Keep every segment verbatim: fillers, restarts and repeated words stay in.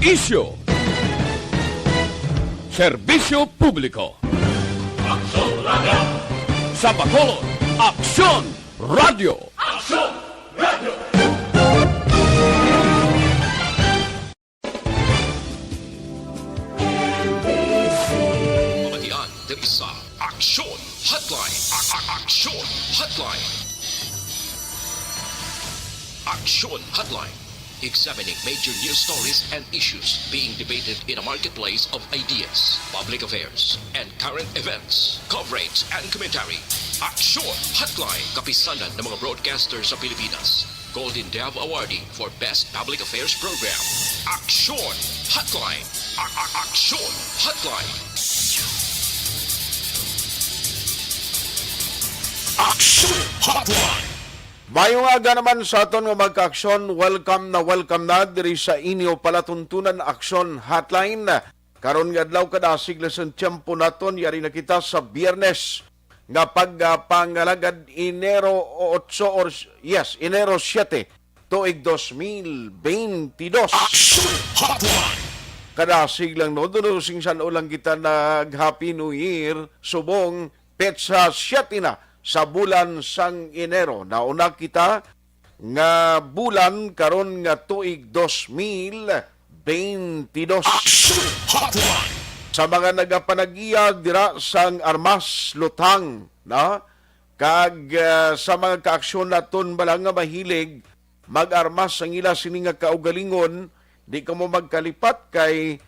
Isyu. Serbisyo publiko. Aksyon Radio. Sa Bacolod, Aksyon Radio. Aksyon Radio. Mabatian diri sa Aksyon Hotline. A- a- Aksyon Hotline. Aksyon Hotline. Examining major news stories and issues being debated in a marketplace of ideas, public affairs, and current events. Coverage and commentary. Aksyon Hotline. Kapisanan ng mga broadcaster sa Pilipinas. Golden Dove Awardee for Best Public Affairs Program. Aksyon Hotline. A- a- Aksyon Hotline. Aksyon Hotline. Mayong aga naman sa aton nga magka-aksyon. Welcome na welcome na diri sa inyo palatuntunan, Aksyon Hotline. Karon nga adlaw, kadasig lang sang tiyempo naton, yari na kita sa Biyernes nga pagpangalagad, Enero otso, or, yes, Enero siete, tuig dos mil beintidos. Aksyon Hotline. Kadasig lang, no? Duno sing san-o lang kita nag-Happy New Year, subong petsa siete na sa bulan sang Enero. Nauna kita nga bulan karon nga tuig dos mil beintidos. Aksyon Hotline. Sa mga nagapanag-iya dira sang armas, luthang, na? Kag, ah, sa mga kaaksyon naton bala nga mahilig mag-armas, ang ila sini nga kaugalingon, di kamo magkalipat kay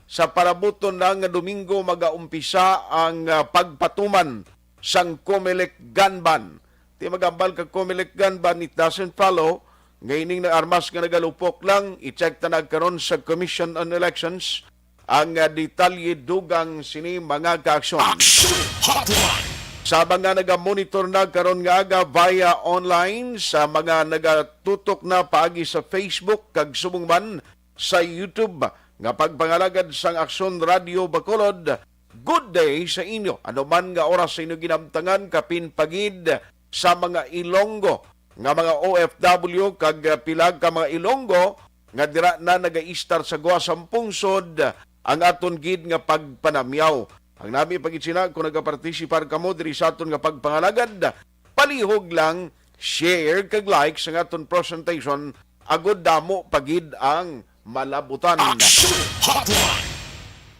sa parabuton na nga Domingo magaumpisa ang, ah, pagpatuman sang Comelec gun ban. Ti magambal ka Comelec gun ban, it doesn't follow nga ining nag-armas nga nagalupok lang, i-check ta na karon sa Commission on Elections ang, ah, detalye dugang sini mga kaaksyon. Action Hotline. Sa mga nagamonitor na karon nga aga via online, sa mga nagatutok na paagi sa Facebook kag subong man sa YouTube nga pagpangalagad sang Aksyon Radio Bacolod, good day sa inyo. Ano man nga oras sa inyo ginamtangan, kapin pa gid sa mga Ilonggo nga mga O F W kag, ah, pila ka mga Ilonggo nga dira na nagaistar sa guwa sang pungsod ang aton gid nga pagpanamyaw. Ang nami pa gid sina, kung nagapartisipar kamo diri sa aton nga pagpangalagad, palihog lang, share kag like sa aton presentation, agod damo pa gid ang malabutan. Action Hotline.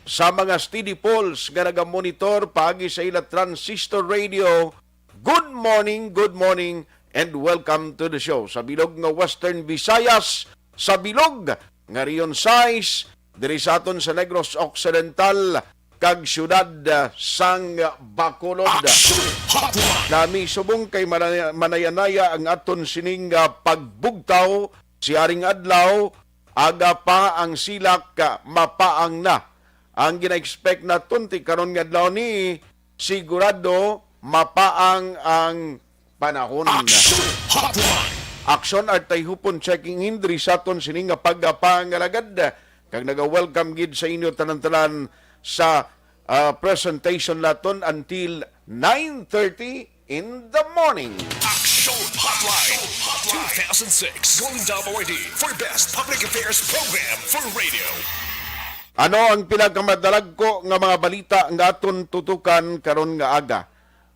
Sa mga steady polls nga nagamonitor paagi sa ila transistor radio, good morning, good morning, and welcome to the show. Sa bilog nga Western Visayas, sa bilog nga Region sais, diri sa aton sa Negros Occidental, kag siyudad, ah, sang Bacolod. Action Hotline. Nami subong kay manaya-, manayanaya ang aton sining, ah, pagbugtaw, siaring adlaw, aga pa ang silak, ah, mapaang na. Ang gina-expect naton ti karon nga adlaw ni, sigurado mapaang ang panahon. Action Hotline. Aksyon Artay Hupon checking in diri sa aton sini nga pagpangalagad. Kag naga-welcome gid sa inyo tanan-tanan sa, ah, presentation naton until nine thirty in the morning. Action Hotline two thousand six Golden Dove Awardee for Best Public Affairs Program for Radio. Ano ang pila ka madalagko nga mga balita nga aton tutukan karon nga aga?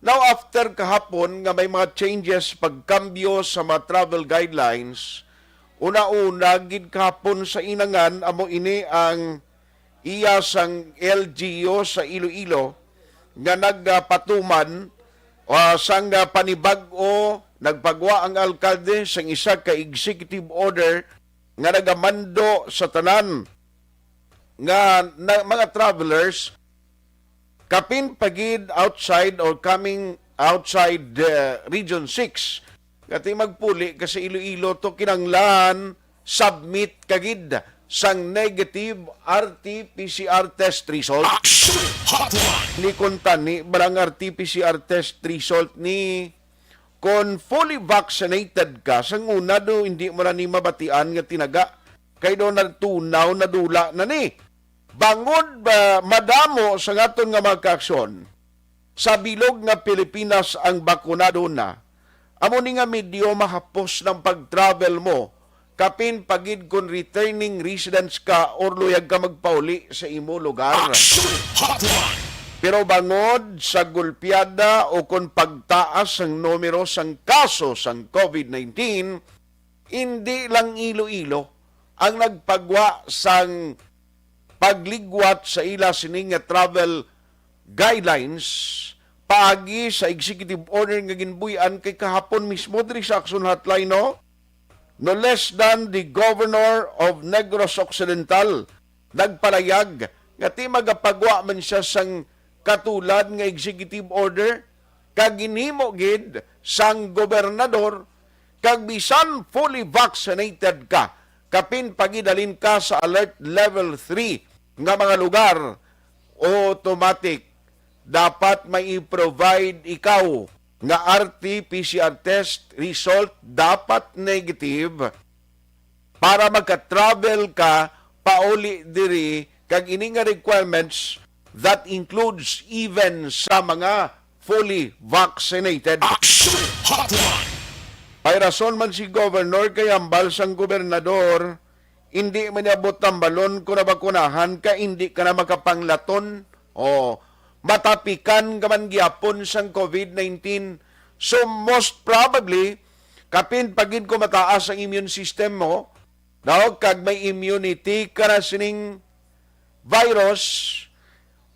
Now, after kahapon nga may mga changes, pagkambyo sa mga travel guidelines, una-una gid kahapon sa inangan, amo ini ang iya sang L G U sa Iloilo nga nagapatuman, ah, sang, ah, panibag-o, nagpagwa ang alkalde sang isa ka executive order nga nagamando sa tanan nga na, mga travelers, kapin pa gid outside or coming outside the Region six. Kati magpuli ka sa Iloilo, to kinanglan submit ka gid sang negative R T P C R test result. Action Hotline. Ni kuntani, balang R T P C R test result ni, kon fully vaccinated ka, sang una do, hindi mo na ni mabatian nga tinaga. Kay do nagtunaw, nadula na ni. Bangod ba madamo sa aton nga mga kaaksyon, sa bilog nga Pilipinas ang bakunado na, amo ni nga medyo mahapos ng pag-travel mo kapin pa gid kon returning residents ka or luyag ka magpauli sa imo lugar. Action Hotline! Pero bangod sa gulpiada o kon pagtaas sang numero sang kaso sang COVID nineteen, indi lang Iloilo ang nagpagwa sang pagligwat sa ila sini nga travel guidelines paagi sa executive order nga ginbuy-an kay kahapon mismo diri sa Action Hotline, no? No less than the governor of Negros Occidental nagpalayag nga ti magapagwa man siya sang katulad nga executive order kag ginhimo gid sang gobernador, kag bisan fully vaccinated ka, kapin pa gid halin ka sa alert level three nga mga lugar, automatic dapat may i-provide ikaw nga R T P C R test result dapat negative para maka-travel ka pauli diri, kag ini nga requirements that includes even sa mga fully vaccinated. Action Hotline! May rason man si Governor kay hambal sang gobernador, indi man niya buot tambalon kon nabakunahan ka, indi ka na makapanglaton. O, matapikan ka man gyapon sang COVID nineteen. So, most probably, kapin pa gid ko mataas ang immune system mo, daw kag may immunity ka na sining virus,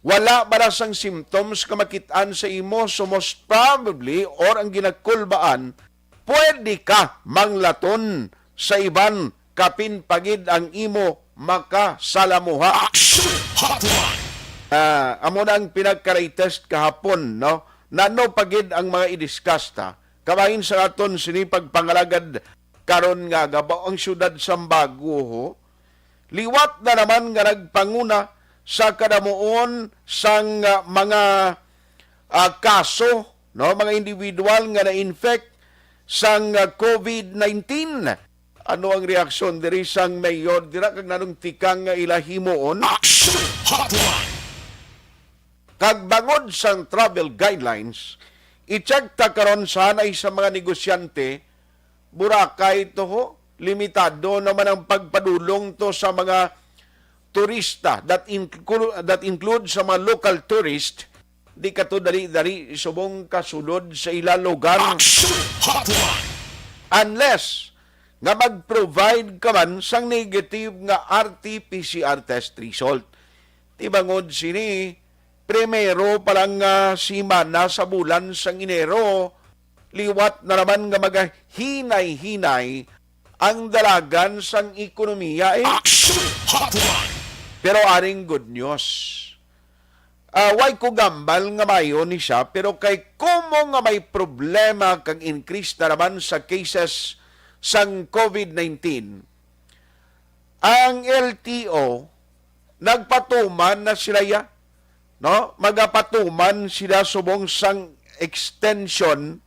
wala ba na sang symptoms ka makit-an sa imo, so most probably, or ang ginakulbaan, pwede ka manglaton sa iban, kapin pa gid ang imo makasalamuha. Action Hotline! Ah, amo na ang pinagka-latest kahapon, no? Nano pa gid ang mga i-discuss ta? Kabahin sa aton sini pagpangalagad karon nga gabaw ang siyudad sang Baguio, liwat na naman nga nagpanguna sa kadamuon sang, ah, mga, ah, kaso, no, mga individual nga na-infect sang, ah, COVID nineteen. Ano ang reaksyon diri sang mayor dira, kag nanong tikang nga ila himuon? Action Hotline! Kag bangod sang travel guidelines, i-check ta karon sa anay sa mga negosyante, Boracay to ho, limitado naman ang pagpadulong to sa mga turista that inclu-, that include sa mga local tourist, di ka to dali-dali subong kasulod sa ila lugar. Action Hotline! Unless nga mag-provide ka man sang negative nga R T P C R test result. Ti bangod sini, primero pa lang nga semana sa bulan sang Enero, liwat na naman nga magahinay-hinay ang dalagan sang ekonomiya, eh. Action Hotline! Pero aring good news. Ah, way ko gambal nga maayo ni siya, pero kay kumo nga may problema kag increase na naman sa cases sang COVID nineteen, ang L T O, nagpatuman na sila ya, no? Magapatuman sila subong sang extension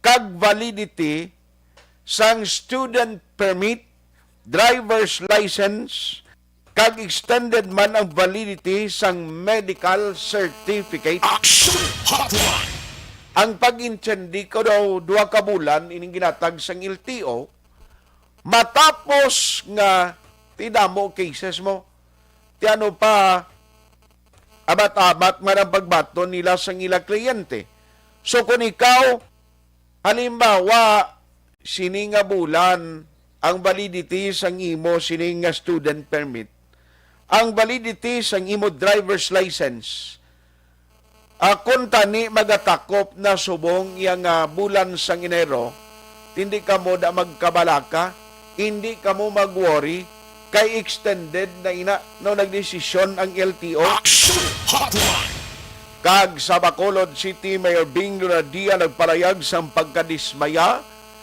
kag validity sang student permit, driver's license, kag extended man ang validity sang medical certificate. Action Hotline! Ang pag-intindi ko daw duha ka bulan ining ginatag sang L T O, matapos nga ti damo cases mo, ti ano pa, abat-abat man ang pagbaton nila sang ila kliyente. So, kung ikaw, halimbawa, sini nga bulan ang validity sang imo sini nga student permit, ang validity sang imo driver's license, ah, kung tani magatakop na subong iya nga bulan sang Enero, hindi kamo da magkabalaka, hindi kamo mag-worry, kay extended na ina, no, nagdesisyon ang L T O. Action Hotline! Kag sa Bacolod City Mayor Bing Lunardia nagpalayag sang pagkadismaya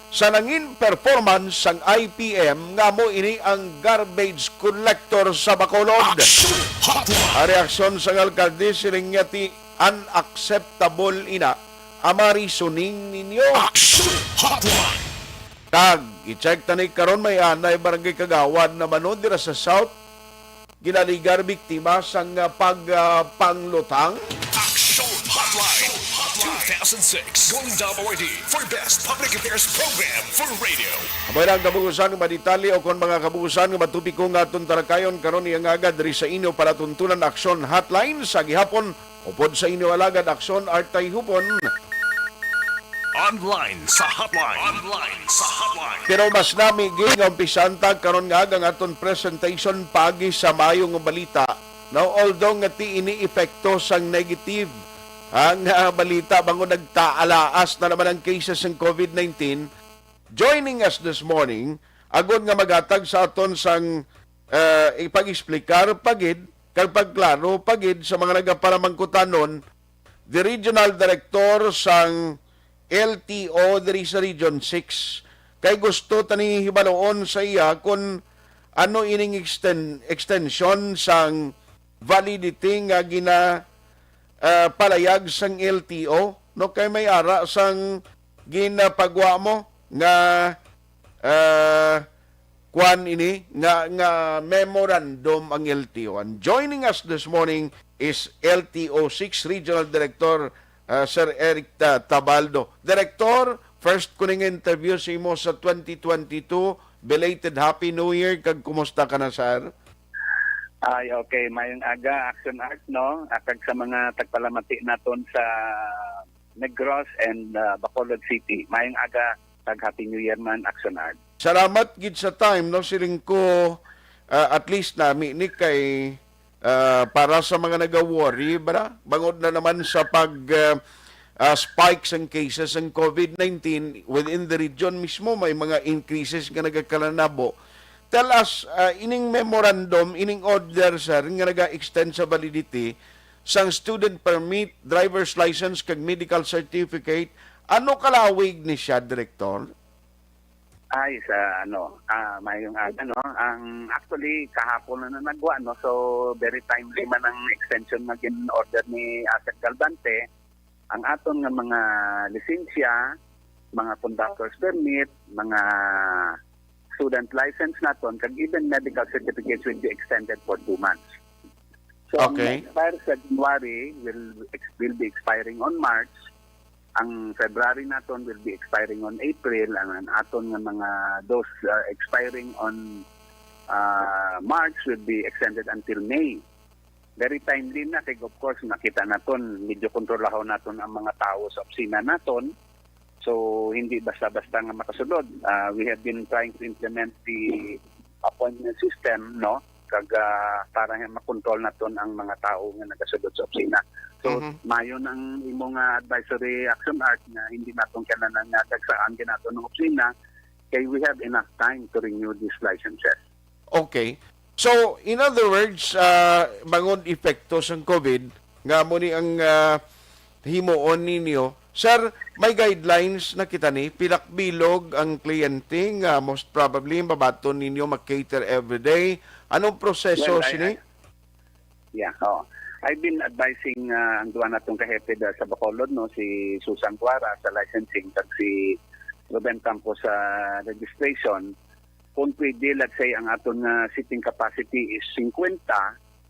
sa nangin performance sang I P M nga amo ini ang garbage collector sa Bacolod. Action Hotline! Ang reaksyon sang alkalde, siling niya ti unacceptable ina ang mga reasoning ninyo. Action Hotline! Kag i-check tani karon, may anay barangay kagawad na manod dira sa South, ginaligar biktima sang, ah, pag, ah, panglutang. Action Hotline! two thousand six Golden Dome Awardee for Best Public Affairs Program for Radio. Amo na ang kabuusan nga mga detalye o kon mga kabuusan nga mga topiko nga aton talakayon karon, iya nga agad diri sa inyo palatuntunan Aksyon Hotline sa gihapon, upod sa inyo alagad Aksyon Art Tayhupon. Online sa Hotline. Online sa Hotline. Pero mas nami gid nga umpisahan ta karon nga aga ang aton presentation paagi sa maayong balita. Now, although nga ti ini epekto sang negative ang, ah, balita bangod nagtaalaas na naman ang cases ng covid nineteen, joining us this morning, agod nga maghatag sa aton sang, ah, ipag-explicar pa gid kag pagklaro pa gid sa mga nagaparamangkutanon, the regional director sang L T O diri sa Region six. Kay gusto tani hibaluon sa iya kon ano ining exten-, extension sang validity nga gina, ah, palayag sang L T O, no? Kay may ara sang ginapagwa mo nga, ah, kwan ini, nga, nga memorandum ang L T O. And joining us this morning is L T O six Regional Director, ah, Sir Eric Ta-, Tabaldo. Director, first ko ning interview sa imo sa twenty twenty-two. Belated Happy New Year, kag kumusta ka na, sir? Ay, okay. Mayong aga, Action Art, no? Ah, kag sa mga tagpalamati naton sa Negros and, ah, Bacolod City. Mayong aga, kag Happy New Year man, Action Art. Salamat gid sa time, no? Siling ko, ah, at least nami ni kay, ah, para sa mga naga-worry, bra? Bangod na naman sa pag, ah, ah, spike sang cases sang covid nineteen within the region mismo, may mga increases nga nagakalanabo. Tell us, ah, ining memorandum, ining order, sir, nga naga-extend sa validity sang student permit, driver's license, kag medical certificate, ano kalawig ni siya, Director? Ay, sa ano, ah, mayong aga, no? Ang, actually, kahapon na, na nagwa, no? So, very timely man ang extension nga gin-order ni Asek Galvante. Ang aton nga mga lisensya, mga conductor's permit, mga student license naton, kag even medical certificates will be extended for two months. So, ang Okay. expire sa January will ex-, will be expiring on March. Ang February naton will be expiring on April, and ang aton nga mga those, uh, expiring on, uh, March will be extended until May. Very timely na, kay of course, nakita naton, medyo kontrolahon naton ang mga tawo sa opisina naton. So, hindi basta-basta nga makasulod. Uh, we have been trying to implement the appointment system, no? Kag, ah, para nga makontrol naton ang mga tawo nga nagasulod sa opisina. So, Mhm. mayo nang imo nga advisory, Action Art, nga hindi naton kailangan nga dagsakan gid naton ang opisina, kay we have enough time to renew these licenses. Okay. So, in other words, ah, bangod epekto sang covid, nga amo ni ang, ah, himuon ninyo. Sir, may guidelines na kita ni, pilak bilog ang kliyente nga most probably mabaton ninyo mag-cater everyday. Anong proseso Well, I, sini? I, yeah, oo. I've been advising, ah, ang duwa natong kahepe da sa Bacolod, no, si Susan Guara sa licensing kag si Ruben Campos sa registration. Kung pwede, let's say, ang aton nga seating capacity is fifty,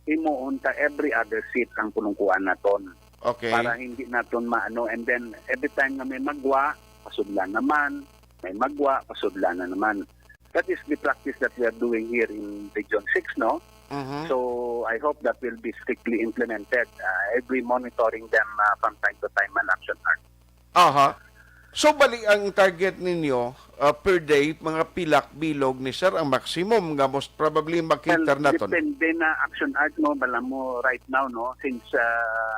himuon ta every other seat ang pulungkuan naton. Okay. Para hindi naton maano. And then, every time nga may magwa, pasudlan naman. May magwa, pasudlan na naman. That is the practice that we are doing here in Region six, no? Mhm. So, I hope that will be strictly implemented. Uh, I'll be monitoring them, uh, from time to time, man, Action Art. Aha. So, bali ang target ninyo, uh, per day, mga pilak bilog ni sir ang maximum nga most probably Well, ma-cater naton? Depende na, Action Art, no? Bala mo right now, no? Since, uh,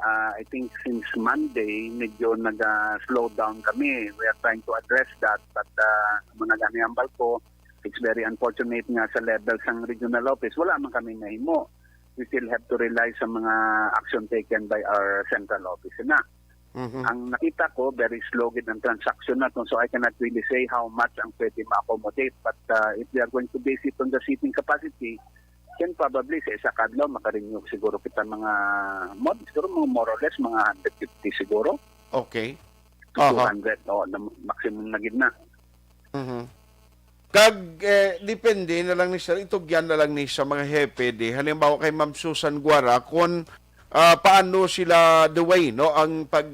uh, I think since Monday, medyo naga-slow down kami. We are trying to address that, but, uh, amo na gani ang balko. It's very unfortunate nga sa level sang regional office, wala man kami mahimo. We still have to rely sa mga action taken by our central office na. Mhm. Ang nakita ko, very slow gid ang transaction naton, so I cannot really say how much ang pwede ma-accommodate. But, uh, if we are going to base it on the seating capacity, then probably sa isa ka adlaw, makarenew siguro kita mga, mo-, siguro mga more or less, mga hundred fifty siguro. Okay. To Aha. two hundred, oh, na, maximum na gid na. Mhm. Kag, eh, depende na lang ni sir, itugyan na lang ni sa mga hepe di. Halimbawa kay Ma'am Susan Guara, kung, ah, paano sila the way, no? Ang pag,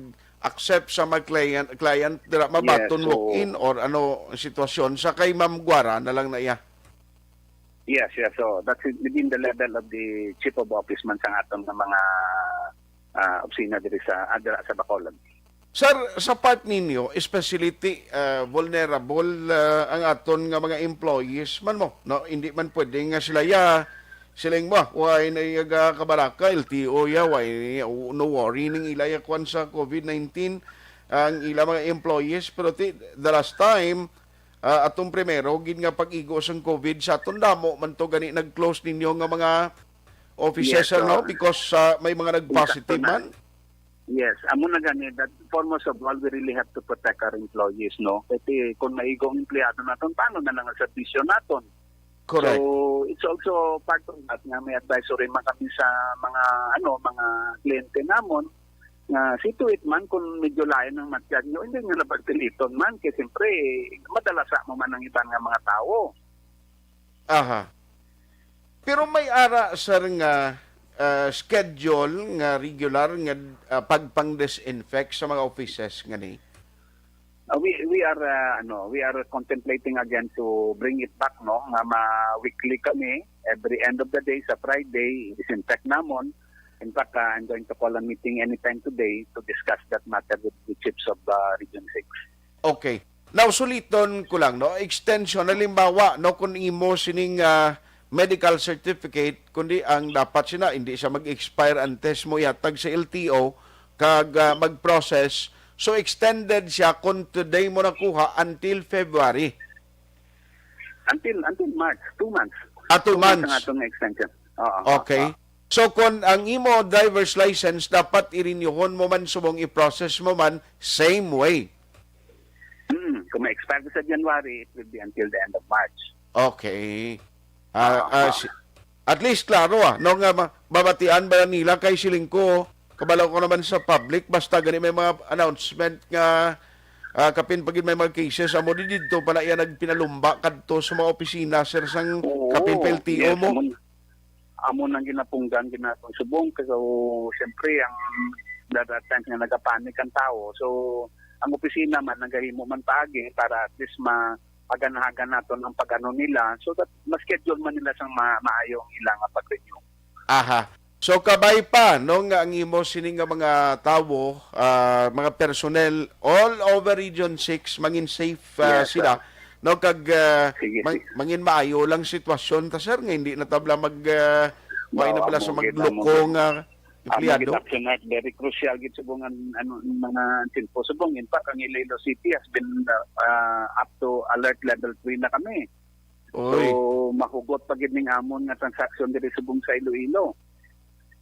accept sa mga client, client dira mabaton, so walk-in or ano ang sitwasyon sa kay Ma'am Guara na lang na iya? Yes, yes. So, that's within the level of the chief of office man sa aton nga mga, ah, opisina diri sa, ah, dira sa Bacolod. Sir, sa part ninyo, especially ti, ah, vulnerable, ah, ang aton nga mga employees man mo, no? Hindi man pwede nga sila ya, siling mo, "Why na iya ga kabaraka, L T O ya, why no worry ning ila ya kwan sa covid nineteen ang ila mga employees." Pero ti, the last time, ah, atong primero gid nga pag-igo sang covid sa aton, damo man to gani nag-close ninyo nga mga offices, yes, sir, no? Because, ah, may mga nag-positive man. Yes, amo na gani that foremost of all, we really have to protect our employees, no? Kasi kung maigo ang empleyado naton, paano na lang ang serbisyo naton? Correct. So, it's also part of that nga may advisory man kami sa mga, ano, mga kliyente namon nga see to it man kung medyo lain ang matyag nyo, hindi nyo na pagpiliton man. Kay siyempre, madalasa mo man ang iban nga mga tawo. Aha. Pero may ara, sir, nga, ah, schedule nga regular nga, ah, pagpang-disinfect sa mga offices nga ni? Uh, we, we are, uh, ano, we are contemplating again to bring it back, no, nga ma-weekly kami, every end of the day, sa Friday, disinfect namon. In fact, uh, I'm going to call a meeting anytime today to discuss that matter with the chiefs of, uh, Region six. Okay. Now, suliton ko lang, no, extension, halimbawa, no, kung imo sining, ah, medical certificate, kundi ang dapat sina, hindi siya mag-expire antes mo ihatag sa L T O, kag, ah, mag-process. So, extended siya kung today mo nakuha until February. Until, until March, two months. Ah, two Two months ang months. Atong extension. Oo, Okay. oo. So, kung ang imo driver's license, dapat i-renewhon mo man subong i-process mo man same way. Hmm, kung ma-expire sa January, it will be until the end of March. Okay. Ah, Ah, ah, ah. si-, at least klaro, ah, no, nga ma-, mabatian ba nila kay siling ko, kabalo ko naman sa public, basta gani may mga announcement nga, ah, kapin pa gid may mga cases, amo di didto pa na iya nagpinalumba kadto sa mga opisina, sir, sang Oo, kapin pa L T O yes, mo. Amo, amo nang ginapunggan gid naton subong, kay so, siyempre, ang dadating nga nagapanik ang tawo. So, ang opisina man nagahimo man paagi para at least ma-, aganhagan naton ang pag-ano nila, so that ma-schedule man nila sang ma-, maayo ang ila nga pag-renew. Aha. So, kabay pa, no, nga ang imo sini nga mga tawo, ah, mga personnel all over Region six, mangin safe, ah, Yes, sila, sir. No, kag, ah, Sige, mang-, sige. mangin maayo lang sitwasyon ta, sir, nga hindi na tabla mag, ah, Mao, may na bala sa amo gid, amo magloko gid. nga Amo empleyado. Gid, Action Act, very crucial gid subong ang, ano, mga info subong. In fact, ang Iloilo City has been, uh, uh, up to alert level three na kami. Oy. So, mahugot pa gid ning amon nga transaction diri subong sa Iloilo.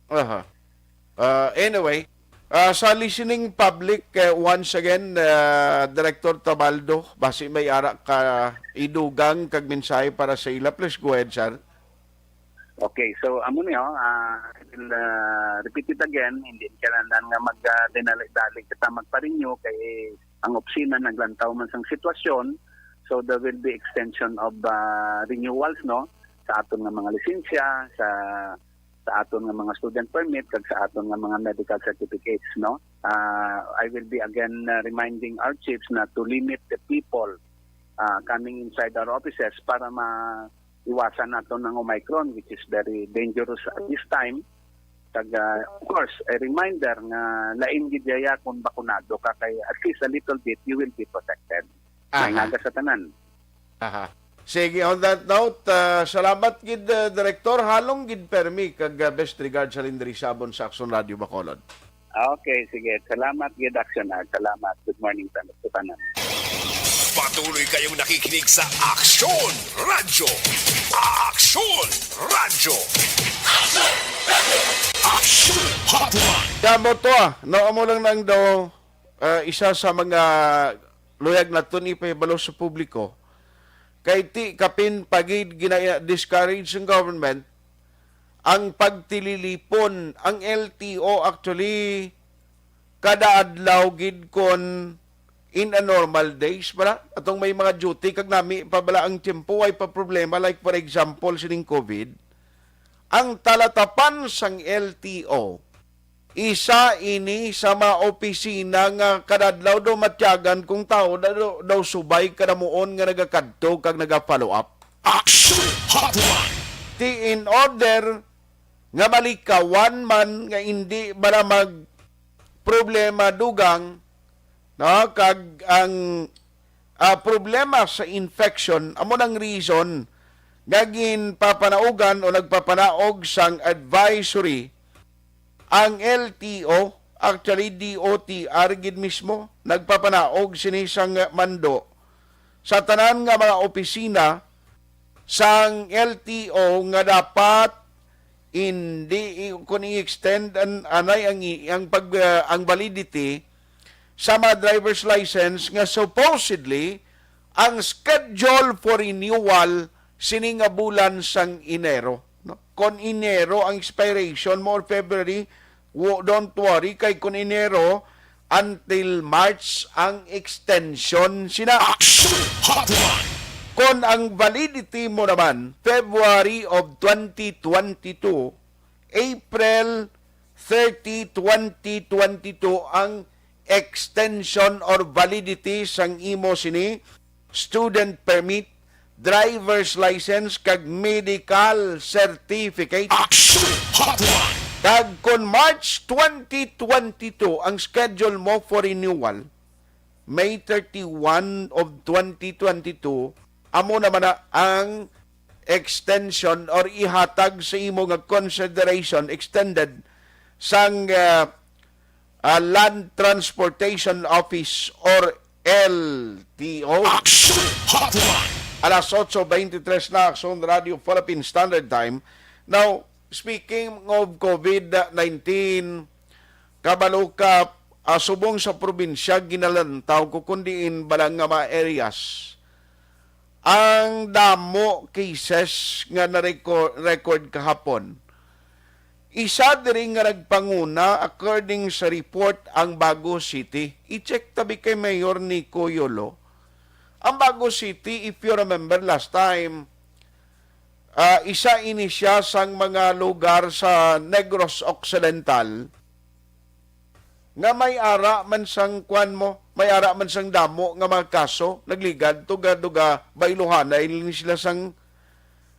Aha. Ah, anyway, ah, sa listening public, eh, once again, ah, Director Tabaldo, basi may ara ka idugang kag mensahe para sa ila, please go ahead, sir. Okay, so amo ni, oh, ah, I will, ah, repeat it again, hindi kinahanglan nga mag, ah, dinali-dali kita magpa-renew kay ang opisina naglantaw man sang sitwasyon. So there will be extension of, ah, renewals, no, sa aton nga mga lisensya, sa, sa aton nga mga student permit, kag sa aton nga mga medical certificates, no. Ah, I will be again, ah, reminding our chiefs na to limit the people, ah, coming inside our offices para ma-, iwasan naton ang Omicron, which is very dangerous at this time. Kag, ah, of course, a reminder nga lain gid yaya kung bakunado ka, kay at least a little bit, you will be protected. Aha. May ngaga sa tanan. Aha. Sige, on that note, ah, salamat gid, ah, Director. Halong gid permi kag, ah, best regards sa Lindri Sabon sa Action Radio Bacolod. Okay, sige. Salamat gid, Action Act. Salamat. Good morning sa, sa tanan. Patuloy kayong nakikinig sa Aksyon Radyo. Aksyon Radyo. Aksyon Hotline. Damo to, ah. No, amo lang nang daw, ah, isa sa mga luyag naton ipahibalo sa publiko. Kay ti kapin pa gid gina-discourage ang government ang pagtililipon. Ang L T O actually kada adlaw gid kon in a normal days bala, atong may mga duty kag nami pa bala ang tiyempo, way pa problema. Like, for example, sining covid, ang talatapan sang L T O Isa ini sa mga opisina nga kadadlaw daw matyagan kung tawo daw, daw subay kadamuon nga nagakadto kag naga-follow up. Action Hotline! Ti in order nga malikawan man nga indi bala mag problema dugang, no? Kag ang, ah, problema sa infection amo nang reason nga ginpapanaugan o nagpapanaog sang advisory ang L T O, actually D O T R gid mismo nagpapanaog sini sang mando sa tanan nga mga opisina sang L T O nga dapat hindi i-, kun i-extend an-, anay ang i-, ang pag, ah, ang validity sa mga driver's license nga supposedly ang schedule for renewal sini nga bulan sang Enero, no? Kon Enero ang expiration mo or February, wo-, don't worry, kay kon Enero until March ang extension sina. Action Hotline! Kon ang validity mo naman February of twenty twenty-two, April thirty, twenty twenty-two ang extension or validity sang imo sini student permit, driver's license, kag medical certificate. Action Hotline! Kag kon March twenty twenty-two ang schedule mo for renewal, May thirty-one of twenty twenty-two, amo naman na ang extension or ihatag sa imo nga consideration extended sang, ah, ah, Land Transportation Office or L T O. Action Hotline! Alas otso beintitres na, Aksyon Radio Philippine Standard Time. Now, speaking of COVID nineteen, kabalo ka, ah, subong sa probinsya, ginalantaw ko kun diin bala nga mga areas ang damo cases nga na-record kahapon. Isa diri nga nagpanguna, according sa report, ang Bago City. I-check tabi kay Mayor Nico Yolo. Ang Bago City, if you remember last time, ah, isa ini siya sang mga lugar sa Negros Occidental nga may ara man sang, kwan mo, may ara man sang damo nga mga kaso, nagligad, tuga-tuga, bailuhanay ni sila sang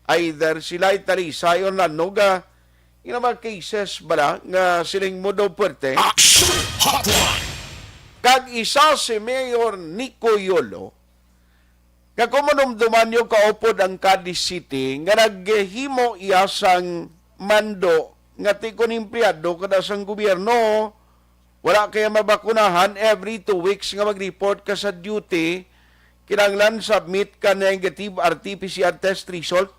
either sila ay Talisay o Lanog, ah, yung mga cases bala nga siling mo daw puwerte. Action Hotline! Kag isa si Mayor Nico Yolo, nga kung manumduman niyo, kaupod ang Cadiz City nga naghimo iya sang mando nga ti kon empleyado kada sang gobyerno, wala kaya mabakunahan, every two weeks nga mag-report ka sa duty, kinahanglan submit ka negative R T P C R test result.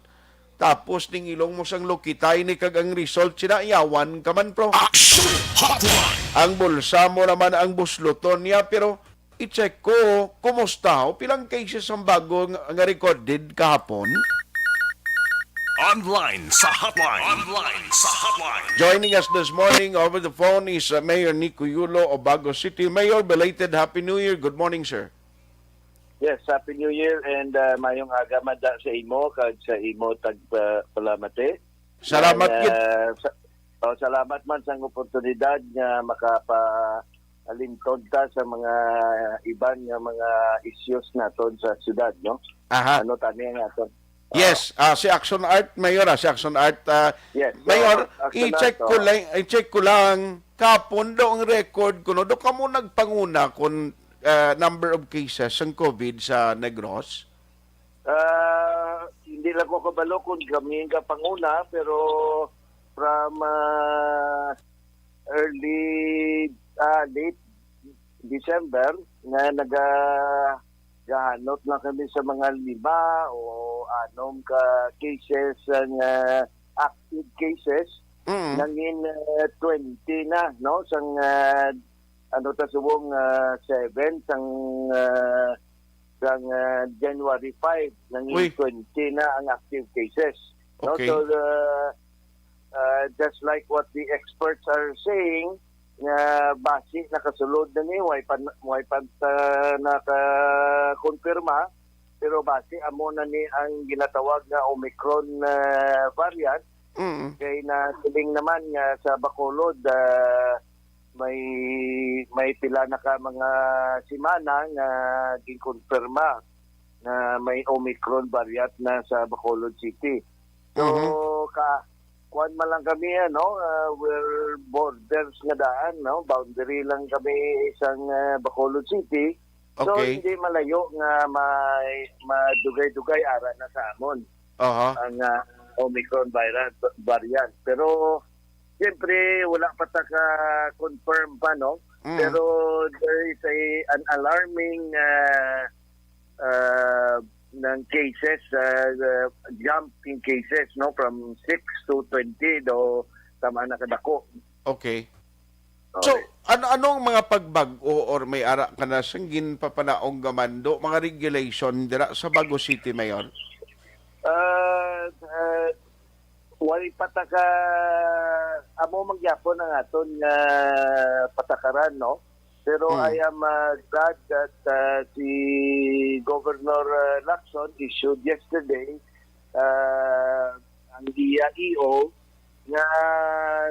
Tapos ning ilong mo sang lukitay ni kag ang result sinayawan ka man, pro. Action Hotline! Ang bulsa mo naman ang busluton niya, pero i-check ko, kumusta? O pilang cases ang bago nga, nga recorded kahapon? Online sa hotline. Online sa hotline. Joining us this morning over the phone is, uh, Mayor Nico Yulo of Bago City. Mayor, belated Happy New Year. Good morning, sir. Yes, Happy New Year and, uh, mayong aga man da sa imo kag sa imo tagpalamati. Salamat gid. And, uh, sa-, oh, salamat man sang oportunidad nga makapalintod ta sa mga iban nga mga issues naton sa syudad, no? Aha. Ano tani ang aton? Yes, ah, si Action Art, Mayor, ah, si Action Art, ah, Yes, so, Mayor, Action i-check Art, ko oh. lang, i-check ko lang, kapon do ang record ko, no? Do kamo nagpanguna kung, ah, number of cases sang COVID sa Negros? Ah, hindi lang ko kabalo kung kami ang kapanguna, pero from, ah, early, ah, late December, nga naga-, gahanot lang kami sa mga lima o anom ka cases, ang, ah, active cases, Mm. nangin, ah, twenty na, no? Sang, ah, ano ta subong, ah, seven, sang, ah, sang, ah, January five, nangin Uy. twenty na ang active cases, no? Okay. So, ah, ah, just like what the experts are saying, nga basi nakasulod na ni, way pa, way pa ta nakakonfirma, pero basi amo na ni ang ginatawag nga Omicron, ah, variant. Mm. Kay nasiling naman nga sa Bacolod, ah, may, may pila na ka mga semana nga ginkonfirma nga may Omicron variant na sa Bacolod City. So, Mhm. ka, kuwan man lang kami, ano, ah, we're borders nga daan, no? Boundary lang kami sang, ah, Bacolod City. So, Okay. hindi malayo nga may madugay-dugay ara na sa amon Aha. ang, ah, Omicron virus variant. Pero, siyempre, wala pa ta ka-confirm pa, no? Mm. Pero there is a, an alarming, ah, ah, ng cases, ah, ah, jump in cases, no? From six to twenty, do tama na kadako. Okay. So, Okay. ano, anong mga pagbag-o or may ara ka na sang ginpapanaog nga mando, mga regulation dira sa Bago City, Mayor? Ah, ah, wala pa ta ka, amo man gyapon ang aton nga patakaran, no? Pero Mm. I am, ah, glad that, ah, si Governor, ah, Lacson issued yesterday, ah, ang iya E O nga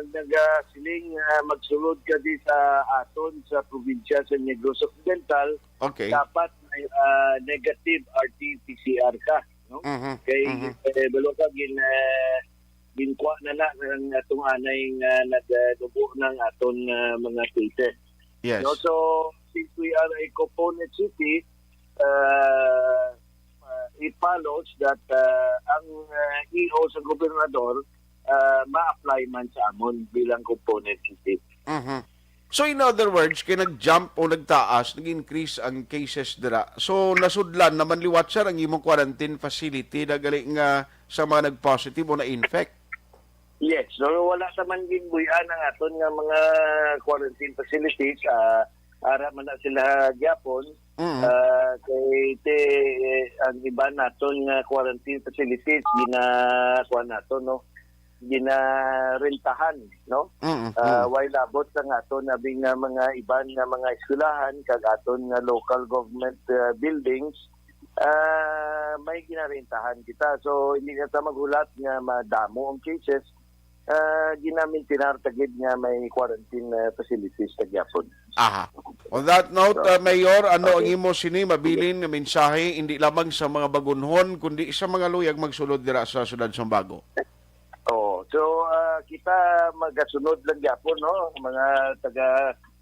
nagasiling nga magsulod ka di sa aton sa probinsya sa Negros Occidental, Okay. dapat may, ah, negative R T P C R ka, no? Mhm, Kay, mhm. eh, balo ka gin, eh, ginkuha na na ang atong anay nga nagadugo ng aton, ah, mga cases. Yes. No, so, since we are a component city, uh, uh, it follows that, uh, ang, uh, E O sa gobernador, uh, ma-apply man sa amon bilang component city. Mhm. So, in other words, kay nag-jump o nagtaas, nag-increase ang cases dira. So, nasudlan naman liwat, sir, ang imong quarantine facility na gali nga sa mga nag-positive o na-infect? Yes, so wala sa man ginbuy-an ang aton nga mga quarantine facilities. Ah, ara man na sila gyapon. Mm. Ah, kay te, ang iban naton nga quarantine facilities gina, kuwan naton, no? Ginarentahan, no? Mm, Ah, mm. While abot sa nga aton abi nga mga iban nga mga eskwelahan kag aton nga local government, ah, buildings, ah, may ginarentahan kita. So, hindi na ta maghulat nga madamo ang cases. Ah, ginamintinar ta gid nga may quarantine, ah, facilities ta gyapon. Aha. On that note, So, uh, Mayor, ano ang okay. imo sini mabilin nga mensahe, hindi lamang sa mga bagunhon, kundi sa mga luyag magsulod dira sa Siyudad Sumbago? Oo. So, ah, kita magasunod lang gyapon, no? Mga taga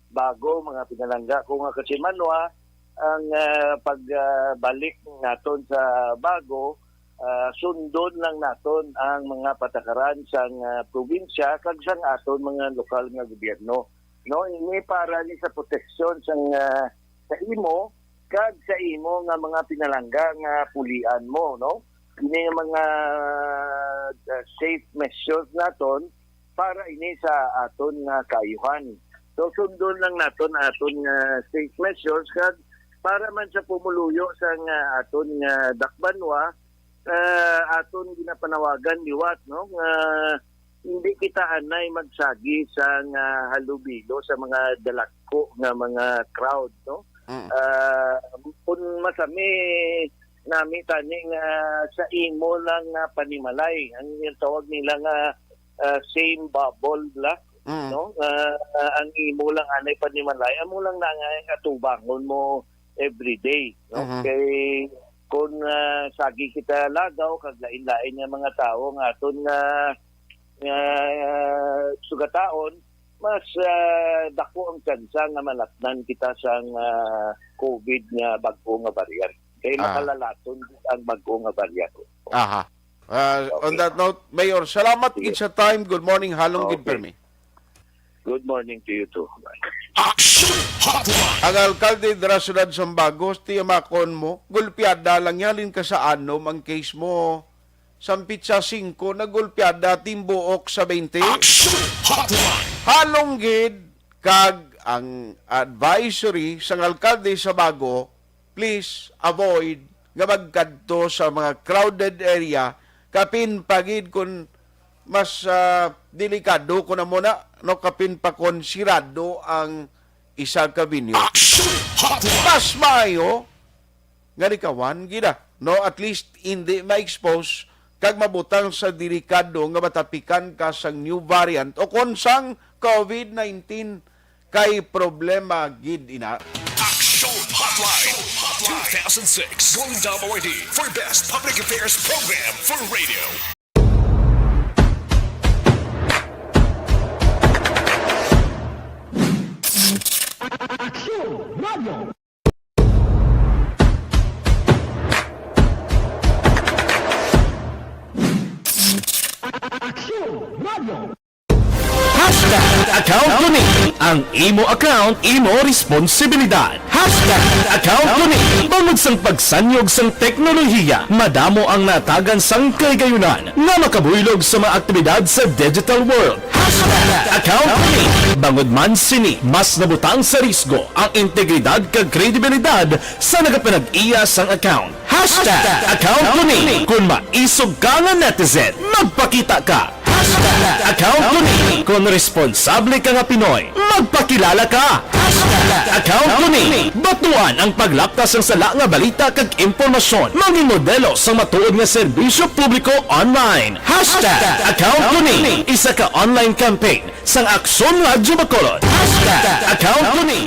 Bago, mga pinalangga ko nga kasimanwa, ang, ah, pagbalik naton sa Bago, ah, sundon lang naton ang mga patakaran sang, ah, probinsya kag sang aton mga lokal nga gobyerno. No, ini para ni sa proteksyon sang, ah, sa imo kag sa imo nga mga pinalangga nga pulian mo, no? Ini nga mga, ah, safe measures naton para ini sa aton nga kaayuhan. So, sundon lang naton aton nga safe measures kag para man sa pumuluyo sa nga aton nga dakbanwa, ah, aton ginapanawagan liwat, no, nga hindi kita anay magsagi sa nga halubilo sa mga dalagko nga mga crowd, no? Mm. Ah, kung masami nami tani nga sa imo lang nga panimalay, ang ginatawag nila nga, ah, same bubble la, Mm. no? Nga, ah, ang imo lang anay panimalay, amo lang na nga atubangon mo everyday, no? Mhm. Kay kung, ah, sagi kita lagaw kag lain-lain nga mga tawo nga aton nga, nga sugataon, mas, ah, dako ang tsansa nga malatnan kita sang, ah, COVID nga bag-o nga variant. Kay Ah. makalalaton ang bag-o nga variant. Aha. Ah, on Okay. that note, Mayor, salamat Sige. gid sa time. Good morning, halong gid Okay. permi. Good morning to you too. Action Hotline. Ang alkalde dira sa Siyudad Sumbago, tiyamakon mo, gulpiada lang, halin ka sa anom ang case mo. Sang pitsa singko, nagulpiada, timbuok sa twenty. Action Hotline. Halong gid kag ang advisory sang alkalde sa Bago, please avoid nga magkadto sa mga crowded area, kapin pa gid kun mas, ah, delikado kun amo na, no, kapin pa kon sirado ang isa ka venue. Action Hotline. Mas maayo nga likawan gid, ah, no, at least hindi ma-expose kag mabutang sa delikado nga matapikan ka sang new variant o kon sang COVID nineteen. kay problema gid ina. Action Hotline two thousand six, Golden Dome Awardee for Best Public Affairs Program for Radio. Hashtag account ko ni. Ang imo account, imo responsibilidad. Hashtag account ko ni. Bangod sang pagsanyog sang teknolohiya, madamo ang natagan sang kahigayunan nga makabuylog sa mga aktibidad sa digital world. Hashtag account ko ni. Bangod man sini, mas nabutang sa risgo ang integridad kag kredibilidad sa nagapanag-iya sang account. Hashtag account ko ni. Kung maisog ka nga netizen, magpakita ka. Hashtag account ko ni. Kung responsable ka nga Pinoy, magpakilala ka. Hashtag account ko ni. Batuan ang paglapta sang sala nga balita kag impormasyon. Maging modelo sang matuod nga serbisyo publiko online. Hashtag account ko ni. Isa ka online campaign sang Aksyon Radyo Bacolod. Hashtag account ko ni.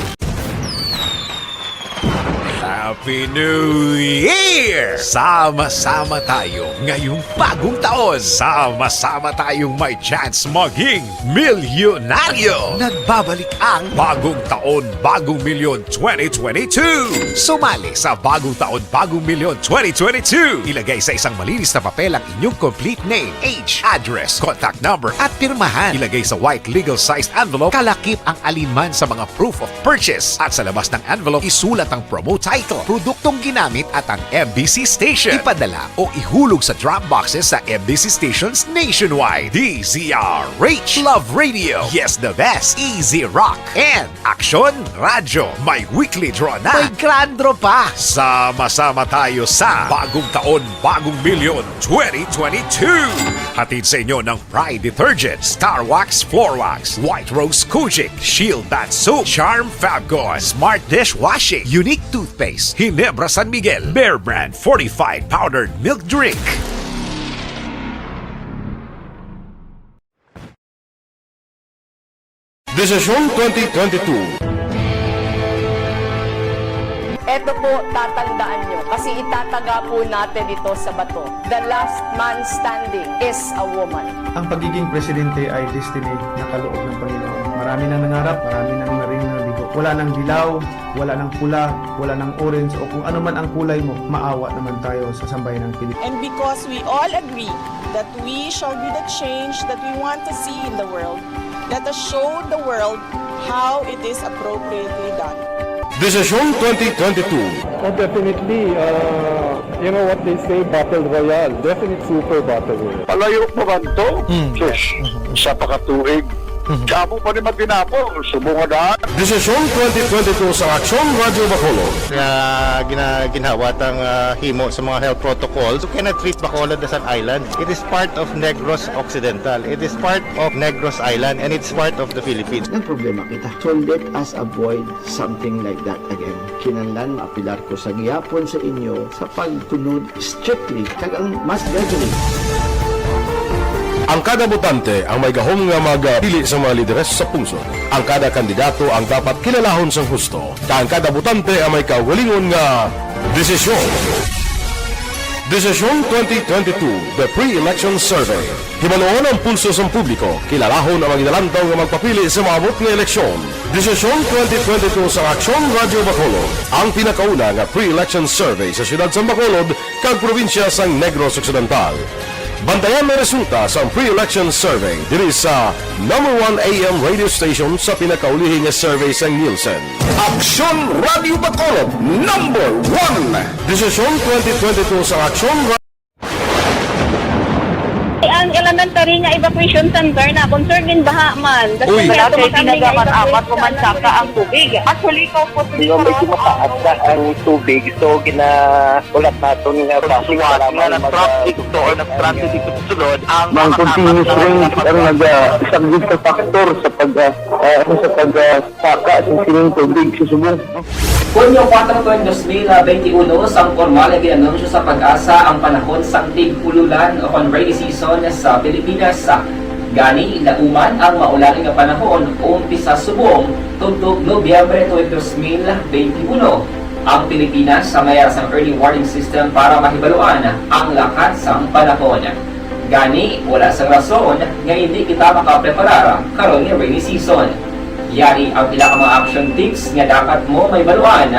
Happy New Year! Sama-sama tayo ngayong bagong taon. Sama-sama tayong may chance maging milyonaryo. Nagbabalik ang Bagong Taon, Bagong Milyon twenty twenty-two. Sumali sa Bagong Taon, Bagong Milyon twenty twenty-two. Ilagay sa isang malinis na papel ang inyong complete name, age, address, contact number, at pirmahan. Ilagay sa white legal-sized envelope, kalakip ang alinman sa mga proof of purchase. At sa labas ng envelope, isulat ang promo title, produktong ginamit, at ang M B C station. Ipadala o ihulog sa drop boxes sa M B C stations nationwide. D Z R H, Love Radio, Yes the Best, Easy Rock, and Aksyon Radyo. May weekly draw na. May grand draw pa. Sama-sama tayo sa Bagong Taon, Bagong Milyon twenty twenty-two. Hatid sa inyo ng Pride Detergent, Star Wax Floor Wax, White Rose Kojic, Shield Bath Soap, Charm Fabcon, Smart Dishwashing, Unique Toothpaste, Ginebra San Miguel, Bear Brand Fortified Powdered Milk Drink. Desisyon twenty twenty-two. Eto po, tatandaan nyo, kasi itataga po natin ito sa bato. The last man standing is a woman. Ang pagiging presidente ay destiny na kaloob ng Panginoon. Marami nang nangarap, marami nang naring nabigo. Wala nang dilaw, wala nang pula, wala nang orange, o kung ano man ang kulay mo, maawa naman tayo sa sambayanang Pilipino. And because we all agree that we shall be the change that we want to see in the world, let us show the world how it is appropriately done. Desisyon twenty twenty-two. Oh, definitely, uh, you know what they say, battle royale. Definite super battle royale. Palayo pa man to? Hmm. Sus, isa pa ka tuig. Mhm. Damo pa ni matinapol, subong nga daan. Desisyon twenty twenty-two sa Aksyon Radyo Bacolod. Nga gina-, ginhawa tang, ah, himo sa mga health protocols. You cannot treat Bacolod as an island. It is part of Negros Occidental. It is part of Negros Island, and it's part of the Philippines. Nagproblema kita. So let us avoid something like that again. Kinahanglan maapilar ko sa gihapon sa inyo sa pagtunod strictly kag ang mask gathering. Ang kada botante ang may gahom nga magpili sa mga lideres sa pungsod. Ang kada kandidato ang dapat kilalahon sang husto, kag ang kada botante ang may kaugalingon nga desisyon. Desisyon twenty twenty-two, The Pre-Election Survey. Hibaluon ang pulso sang publiko, kilalahon ang mga ginalantaw nga magpapili sa maabot nga eleksyon. Desisyon twenty twenty-two sa Aksyon Radyo Bacolod, ang pinakauna nga pre-election survey sa siyudad sang Bacolod kag probinsya sang Negros Occidental. Bantayan ang resulta sang pre-election survey diri sa number one A M radio station sa pinakaulihi nga survey sang Nielsen. Aksyon Radyo Bacolod, number one. Desisyon twenty twenty-two sa Aksyon Ang elementary nga evacuation center na concern din baha man. Kasi Uy. Wala kay tinaga man apat ko man saka ang tubig. Actually, ko po Di ba, medyo mataas na ang tubig, so ginaulat naton nga traffic nga nag-traffic to or nag-traffic dito sa sulod, ang Mang continuous rain ang nag-, ah, isang good factor sa pag, ah, ah, ano, sa pag, ah, Saka sa sining tubig sa subong. Hunyo kuwatro, dos mil benti uno, sang pormal nga gin-anunsyo sa PAGASA ang panahon sang tig-ululan o kon rainy season sa Pilipinas. Gani, lauman ang maulan nga panahon umpisa subong tubtob Nobyembre tuig dos mil benti uno. Ang Pilipinas sa mayara sang early warning system para mahibaluan ang lakat sang panahon. Gani, wala sang rason nga hindi kita makapreparar karon nga rainy season. Yari ang pila ka mga action tips nga dapat mo mahibaluan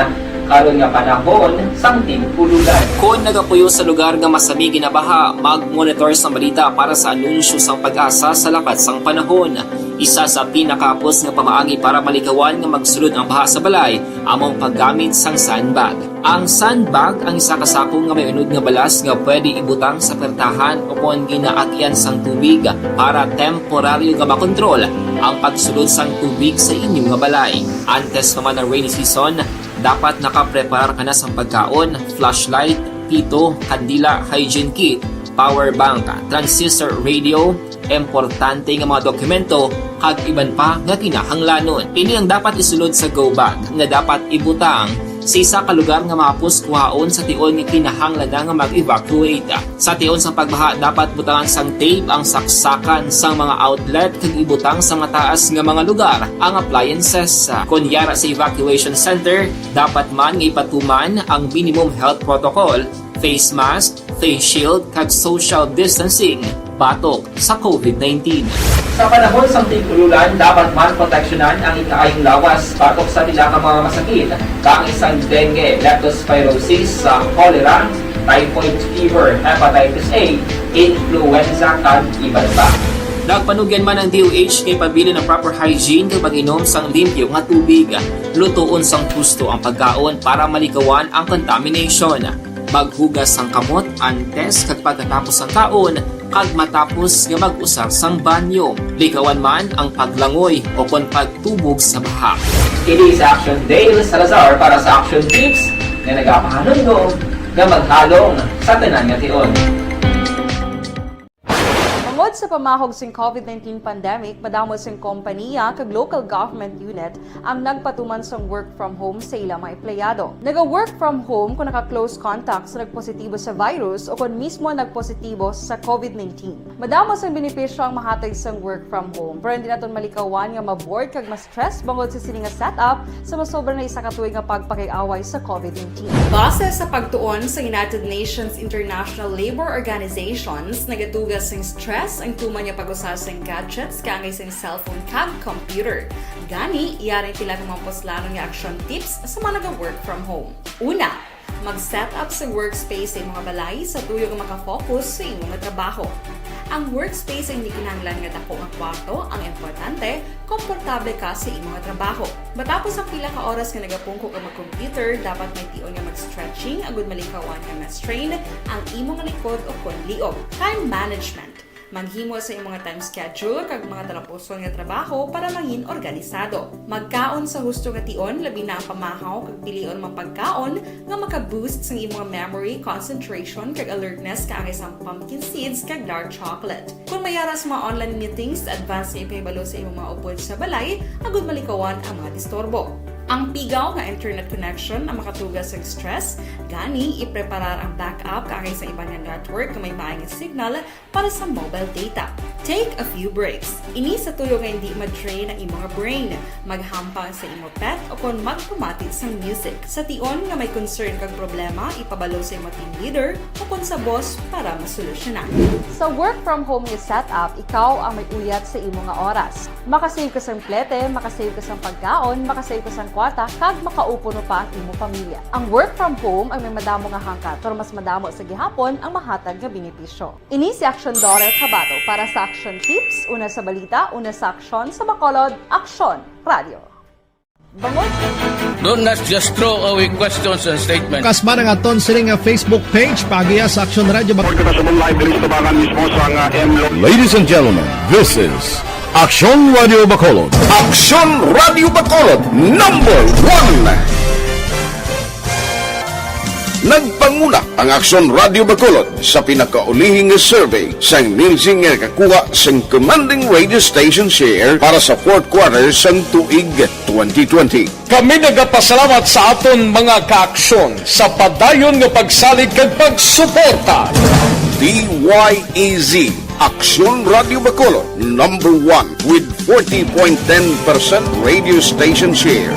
karon nga panahon sang tig-ululan. Kon nagapuyo sa lugar nga masami ginabaha, mag-monitor sang balita para sa anunsyo sang PAGASA sa lakat sang panahon. Isa sa pinakahapos nga pamaagi para malikawan nga magsulod ang baha sa balay amo ang paggamit sang sandbag. Ang sandbag ang isa ka sako nga may unod nga balas nga pwede ibutang sa pertahan o kon ginaagian sang tubig para temporaryo nga makontrol ang pagsulod sang tubig sa inyo nga balay. Antes pa man ang rainy season, dapat nakapreparar ka na sang pagkaon, flashlight, pito, kandila, hygiene kit, power bank, transistor radio, importante nga mga dokumento, kag iban pa nga kinahanglanon. Ini ang dapat isulod sa go bag nga dapat ibutang sa isa ka lugar nga mahapos kuhaon sa tion nga kinahanglan na nga mag-evacuate. Sa tion sang pagbaha, dapat butangan sang tape ang saksakan sang mga outlet kag ibutang sa mataas nga mga lugar ang appliances. Kon yara sa evacuation center, dapat man nga ipatuman ang minimum health protocol, face mask, face shield, kag social distancing batok sa covid nineteen. Sa panahon sang tig-ululan, dapat man proteksyonan ang ikaayong lawas batok sa pila ka mga masakit, kaangay sang dengue, leptospirosis, sa cholera, typhoid fever, hepatitis A, influenza, kag iban pa. Nagpanugyan man ang D O H nga ipabilin ang proper hygiene kag pag-inom sang limpyo nga tubig. Lutoon sang husto ang pagkaon para malikawan ang contamination. Maghugas sang kamot antes kag pagkatapos sang kaon, kag matapos nga mag-usar sang banyo. Likawan man ang paglangoy o kon pagtubog sa baha. Kini si Action Dale Salazar para sa Action Tips nga nagapahanumdom nga maghalong sa tanan nga tion. Tungod sa pamahog sing covid nineteen pandemic, madamo sing kompaniya kag local government unit ang nagpatuman sang work from home sa ila mga empleyado. Naga-work from home kung naka-close contact sa nagpositibo sa virus o kon mismo nagpositibo sa covid nineteen. Madamo sang benepisyo ang mahatag sang work from home, pero hindi naton malikawan nga ma-bored kag ma-stress bangod sa sini nga setup sa masobra na isa ka tuig nga pagpakig-away sa covid nineteen. Base sa pagtuon sa United Nations International Labor Organizations, nagatuga sing stress ang tuman nga pag-usa sing gadgets kaangay sing cellphone kag computer. Gani, yari pila ka mga puslanon nga action tips sa mga naga-work from home. Una, mag-set up sa workspace sa imong balay sa tuyo nga maka-focus sa imong trabaho. Ang workspace ay hindi kinahanglan nga dako nga kwarto, ang importante, komportable ka sa imong trabaho. Matapos ang pila ka oras nga nagapungko ka mag-computer, dapat may tion nga mag-stretching agud malikawan nga ma-strain ang imong likod o kon liog. Time management. Maghimo sa imong time schedule kag mga talapuson nga trabaho para mangin organisado. Magkaon sa husto nga tion, labi na ang pamahaw, kag pilion ang mga pagkaon nga maka-boost sang imong memory, concentration, kag alertness kaangay sang pumpkin seeds kag dark chocolate. Kung may ara sa mga online meetings, advance nga ipahibalo sa imong mga upod sa balay agud malikawan ang mga disturbo. Ang pigaw nga internet connection ang makatuga sa stress, gani ipreparar ang backup kaangay sa iban nga network nga may maay nga signal para sa mobile data. Take a few breaks. Ini sa tuyo nga hindi ma-drain ang imong brain. Maghampang sa imo pet o kon magpamati sang music. Sa tion nga may concern kag problema, ipabalo sa imo team leader o kon sa boss para masolusyonan. Sa work from home nga setup, ikaw ang may uyat sa imo nga oras. Makasave ka sang plete, makasave ka sang pagkaon, makasave ka sang kwarta, kag makaupo no pa ang imo pamilya. Ang work from home ang may madamo nga hangkat, pero mas madamo sa gihapon ang mahatag nga benepisyo. Ini si Aksyon Dorel Cabato para sa Aksyon Tips, una sa balita, una sa aksyon, sa Bacolod, Aksyon Radio. Bangod. Don't not just throw away questions and statements. Kas man ang aton sini nga Facebook page, paagiha sa Aksyon Radio Bac- Pagkakasabong live diri sa tabangan mismo sa nga M Lo- Ladies and gentlemen, this is Aksyon Radio Bacolod. Aksyon Radio Bacolod, number one. Nagpanguna ang Aksyon Radio Bacolod sa pinakaulihi nga survey sang Nielsen nga nakakuha sang commanding radio station share para sa fourth quarter sang tuig twenty twenty. Kami nagapasalamat sa aton mga kaaksyon sa padayon nga pagsalig kag pagsuporta. D Y E Z Aksyon Radio Bacolod, number one with forty point ten percent radio station share.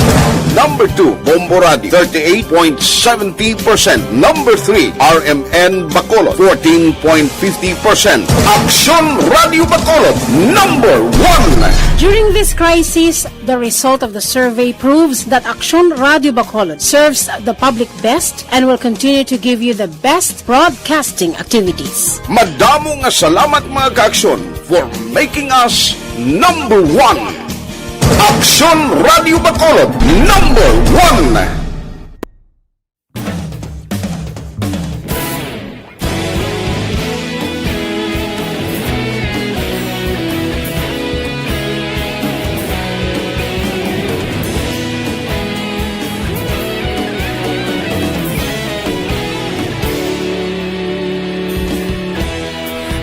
Number two, Bombo Radio, thirty-eight point seventy percent. Number three, R M N Bacolod, fourteen point fifty percent. Aksyon Radio Bacolod, number one. During this crisis, the result of the survey proves that Aksyon Radio Bacolod serves the public best and will continue to give you the best broadcasting activities. Madamo nga salamat, mga ka-Aksyon, for making us number one. Aksyon Radio Bacolod, number one.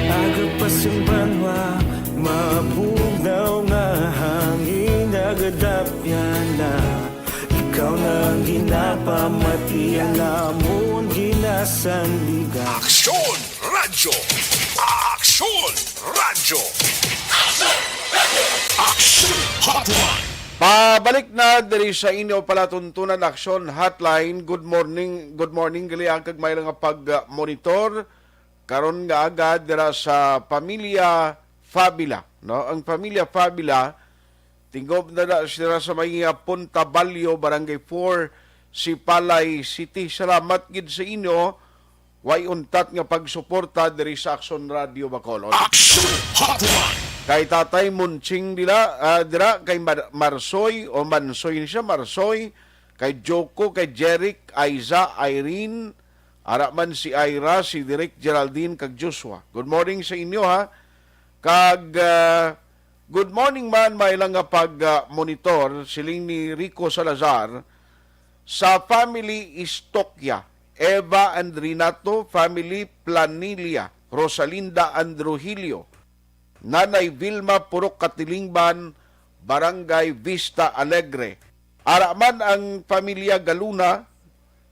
Aga pa sing banwa, mabugnaw nga hangin, nagadapyan na. Ikaw na ang ginapamati, ang amon ginasandigan. Aksyon Radyo! Aksyon Radyo! Aksyon Hotline! Pabalik na diri sa inyo palatuntunan, Aksyon Hotline. Good morning, good morning, gali ang kag may nga pag-monitor karon nga aga dira sa pamilya Fabila, no? Ang pamilya Fabila, tingog na na sila sa may, ah, Punta Balyo, Barangay four, Sipalay City. Salamat gid sa inyo. Way untat nga pagsuporta diri sa Aksyon Radio Bacolod. Aksyon Hotline! Kay Tatay Munching dila, ah, dira, kay Mar-, Marsoy, o Mansoy ni siya, Marsoy, kay Joko, kay Jeric, Aiza, Irene, ara man si Ira, si Direk Geraldine, kag Joshua. Good morning sa inyo, ha. Kag, ah, good morning man, may lang nga pag, ah, monitor, siling ni Rico Salazar, sa family Istokya, Eva and Renato, family Planilla, Rosalinda and Rogelio, Nanay Vilma, Purok Katilingban, Barangay Vista Alegre. Ara man ang pamilya Galuna,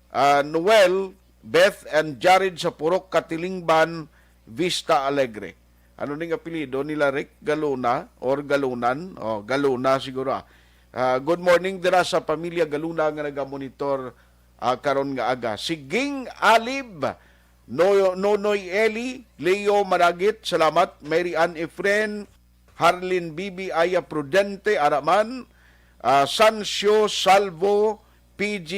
ah, Noel, Beth, and Jared sa Purok Katilingban, Vista Alegre. Ano ning apelyido nila, Rick? Galuna or Galunan? Oh, Galuna siguro, ah. Ah, good morning dira sa pamilya Galuna nga nagamonitor, ah, karon nga aga. Si Ging Alib, No-, Nonoy Eli, Leo Maragit, salamat. Mary Ann Efren, Harlin Bibi, Aya Prudente, ara man, ah, Sancio Salvo, P G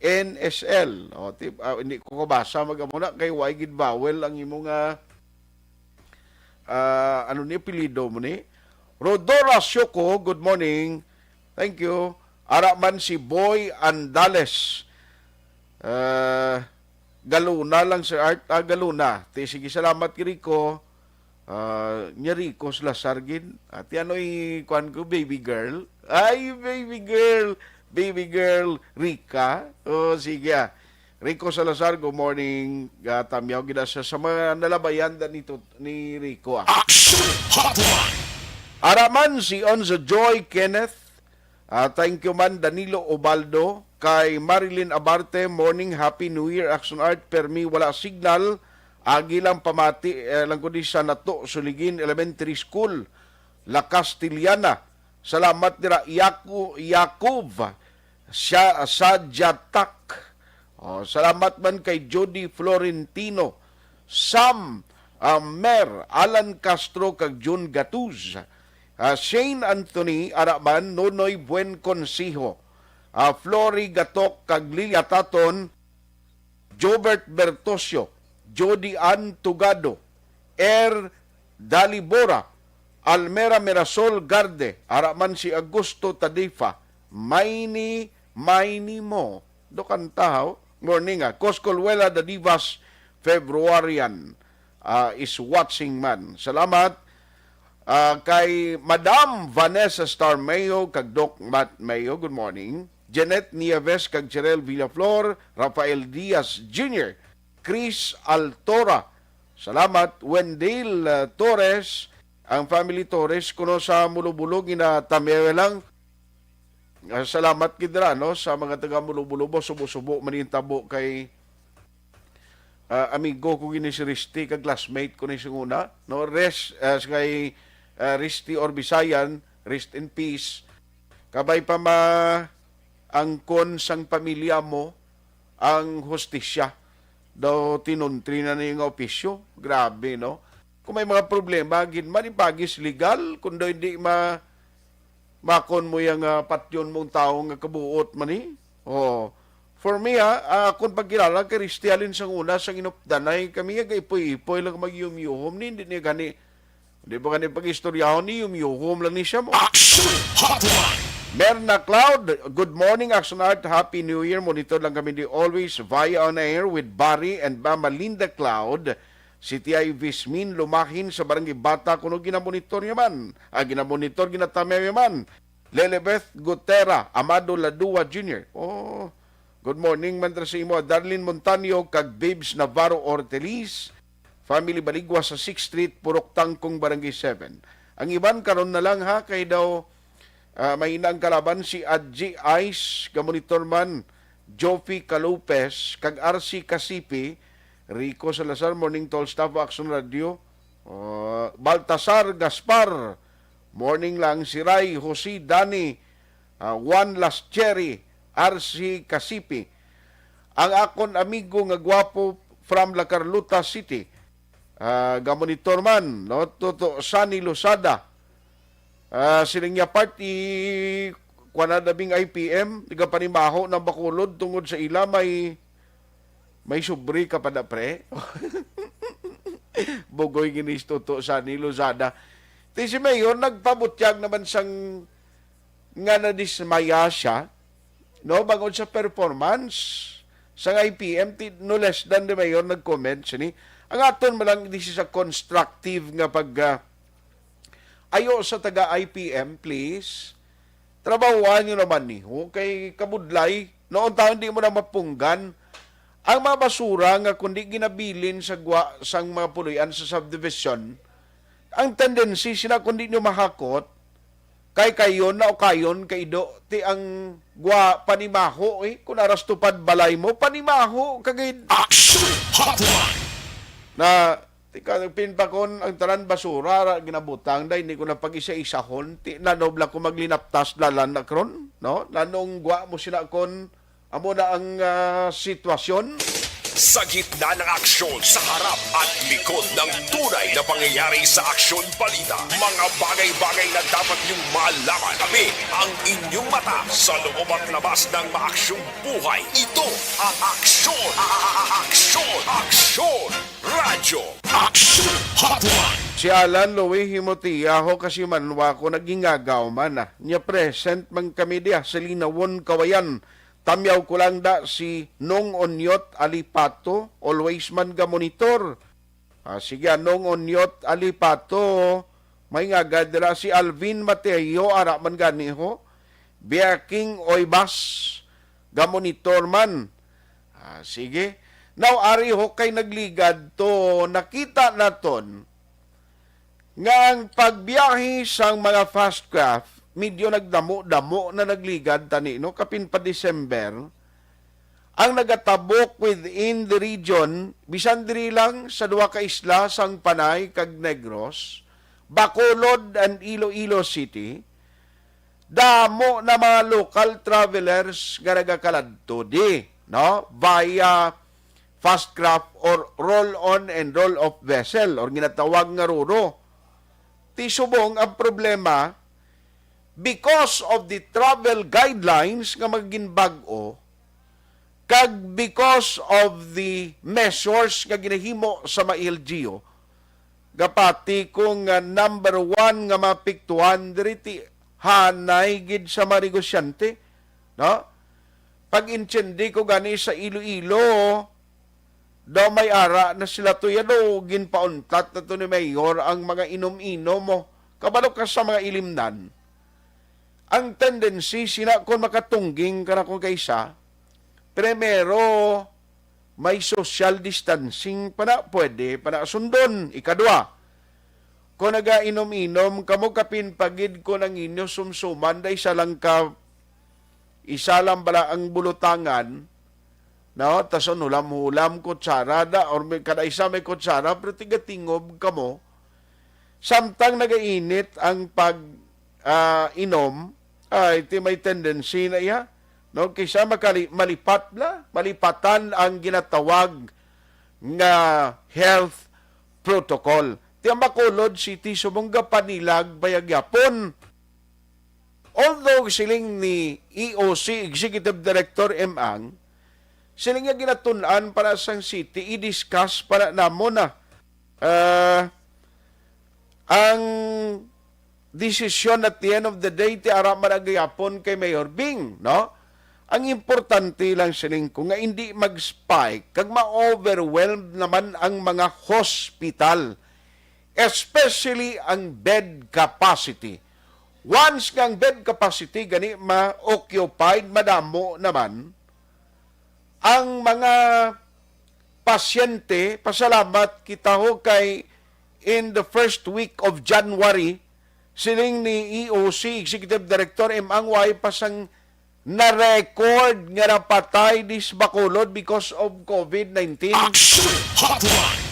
N S L. O, ti-, ah, hindi ko kabasa, mag-amo na, kay way gid vowel ang imo nga, ah, ano ni, apelyido mo ni? Rodora Sioko, good morning. Thank you. Ara man si Boy Andales. Ah, Galuna lang, Sir Art. Ah, Galuna. Ti, sige, salamat kay Rico. Ah, nya Rico Salazar gid. Ati, ano i-, kuwan ko, baby girl? Ay, baby girl. Baby girl, Rica. Oh, sige, ah. Rico Salazar, good morning. Ah, tamyaw gid sa, sa mga nalabayan da ni Tut-, ni Rico, ah. Action Hotline. Ara man si Onzo Joy Kenneth. Ah, thank you man, Danilo Ubaldo. Kay Marilyn Abarte, morning, Happy New Year, Action Art, permi wala signal. Agi lang pamati, eh, lang ko di sa Nato Suligin Elementary School, La Castellana. Salamat dira, Yaku-, Yakov, siya, sa Jatak. Oh, salamat man kay Jody Florentino, Sam, ah, Mer, Alan Castro, kag Jun Gatuz. Ah, Shane Anthony, ara man, Nonoy Buen Consejo, ah, Flory Gatok, kag Lilia Taton, Jobert Bertosio, Jody Ann Tugado, Er Dalibora, Almera Mirasol Garde, ara man si Augusto Tadifa, Maini, Maini mo. Do kantahaw. Morning, ah. Coscoluela Dadivas, Februarian, ah, is watching man. Salamat. Ah, kay Madam Vanessa Star Mayo kag Doc Matt Mayo, good morning. Jeanette Nieves kag Cherel Villaflor, Rafael Diaz Junior, Chris Altora. Salamat. Wendell, ah, Torres, ang family Torres, kuno sa Mulobulo, ginatamyaw lang. Ah, salamat gid ra, no, sa mga taga Mulobulo, subo-subo man yung tabo kay, Ah, amigo ko gini si Risty, ka classmate ko ni sing una, no? Rest, ah, sa kay, ah, Risty Orbisayan, rest in peace. Kabay pa maangkon sang pamilya mo ang hustisya. Daw tinuntri na niya nga opisyo. Grabe, no? Kung may mga problema, gid man ipagis legal, kung daw hindi ma-, makon mo yang, ah, patyon mong tawo nga kabuot man, eh. Oh. For me, ha, ah, akon pagkilala kay Risty halin sang una, sang inupdanay kami, nagaipoy-ipoy lang, magyumyuhom ni, hindi niya gani, hindi ba gani pag-istoryahon ni, yumyuhom lang ni siya mo. Action Hotline! Merna Cloud, good morning, Action Art. Happy New Year. Monitor lang kami di always via on air with Barry and Mama Linda Cloud. Si T I Vismin Lumahin sa Barangay Bata, kuno ginamonitor niya man. Ah, ginamonitor, ginatamyaw niya man. Lilibeth Gutera, Amado Ladua Junior. Oh, good morning man sa imo, Darlene Montaño, kag Babes Navarro Ortiz. Family Baligwa sa Sixth Street, Purok Tangkong, Barangay seven. Ang iban karon na lang, ha, kay daw, ah, mahina ang kalaban, si Adji Ice, gamonitor man, Jofi Calopez, kag R C Casipi, Rico Salazar, morning to all staff of Action Radio. Uh, Baltasar Gaspar, morning lang, si Ray, Jose, Dani, uh, Juan Lascheri, R C Casipi. Ang akon amigo nga gwapo from La Carlota City, ah, gamonitor man, no? Toto Sunny Lozada. Ah, siling niya part, i-, kuha na dabing I P M, nagapanimaho ng Bacolod tungod sa ila may, may subri ka pa na, pre. Bugoy gini si Toto Sunny Lozada. Ti si Mayor nagpabutyag naman sang nga nadismaya siya, no, bangod sa performance sang I P M, ti, no less than the mayor nag-comment sini. Ang aton man lang, this is a constructive nga pag, ah, ayo sa taga I P M, please. Trabahuan nyo naman ni, ho, kay kabudlay, noon taon di mo na mapunggan ang mga basura nga kundi ginabilin sa gwa sang mga puloy-an sa subdivision. Ang tendency sina kundi nyo mahakot, kay kayo na o kayon kay do, ti ang gwa panimaho, eh, kung aras tupad balay mo, panimaho, kagid. Action Hotline! Na, ti ka, pinpakon ang tanan basura, ra, ginabutang, day, hindi ko na pag-isa-isahon, ti, nanobla ko maglinaptas, lalan na kron, no? Nanong gwa mo sila kon, amo na ang, ah, sitwasyon? Sa gitna ng aksyon, sa harap at likod ng tunay na pangyayari sa Aksyon Balita, mga bagay-bagay na dapat niyong malaman. Kami ang inyong mata sa loob at labas ng maaksyong buhay. Ito ang Aksyon! A-, a-, a-, Aksyon! Aksyon! Radyo! Aksyon Hotline! Si Alan Louis Himotia ho, kasi manwa ko nagingagaw man, ah. Nya present man kami diya sa Linawon, Kawayan. Tamyaw ko lang da si Nong Onyot Alipato, always man ga monitor. Ah, sige, ah, Nong Onyot Alipato, may nga gad dira si Alvin Mateo, ara man gani ho. Bia King Oybas, ga monitor man. Ah, sige. Now, ari ho kay nagligad to, nakita naton nga ang pagbiyahe sang mga fast craft, medyo nagdamo-damo na nagligad tani, no? Kapin pa December, ang nagatabok within the region, bisan diri lang sa duha ka isla sang Panay kag Negros, Bacolod and Iloilo City, damo na mga local travelers nga nagakaladto di, no? Via fast craft or roll-on and roll-off vessel or ginatawag nga roro. Ti subong ang problema, because of the travel guidelines nga mga ginbag-o, kag because of the measures nga ginahimo sa mga L G U, gapati ko nga number one nga maapektuhan diri ti hanay gid sa mga negosyante, no? Pag-intindi ko gani sa Iloilo, daw may ara na sila to, yan, o, ginpauntat na to ni Mayor ang mga inom-inom mo. Kabalo ka sa mga ilimnan. Ang tendency sina kon makatungging ka na kung kaisa, primero, may social distancing pa na, pwede pa na sundon. Ikadua, kung nagainom-inom kamo, kapin pagid ko nang inyo sumsuman, da isa lang ka, isa lang bala ang bulutangan, no? Tas ang hulam-hulam, kutsara da, or may, kada isa may kutsara, pero tigatingob kamo. Samtang nagainit ang pag, ah, inom, ay, ti may tendency na iya, no? Kaysa makali-, malipat bla, malipatan ang ginatawag nga health protocol. Ti ang Bacolod City, subong gapanilag pa ya gyapon. Although siling ni E O C Executive Director M Ang, siling niya ginatun-an para sang city, i-discuss para namo na. Ah, ang desisyon at the end of the day, ti ara man ang gihapon kay Mayor Bing, no? Ang importante lang siling ko nga hindi mag-spike kag ma-overwhelm naman ang mga hospital, especially ang bed capacity. Once nga ang bed capacity gani ma-occupied, madamo naman ang mga pasyente. Pasalamat kita ho kay in the first week of January, siling ni E O C Executive Director M Ang, way pa sang na-record nga napatay dis Bacolod because of COVID nineteen. Action Hotline!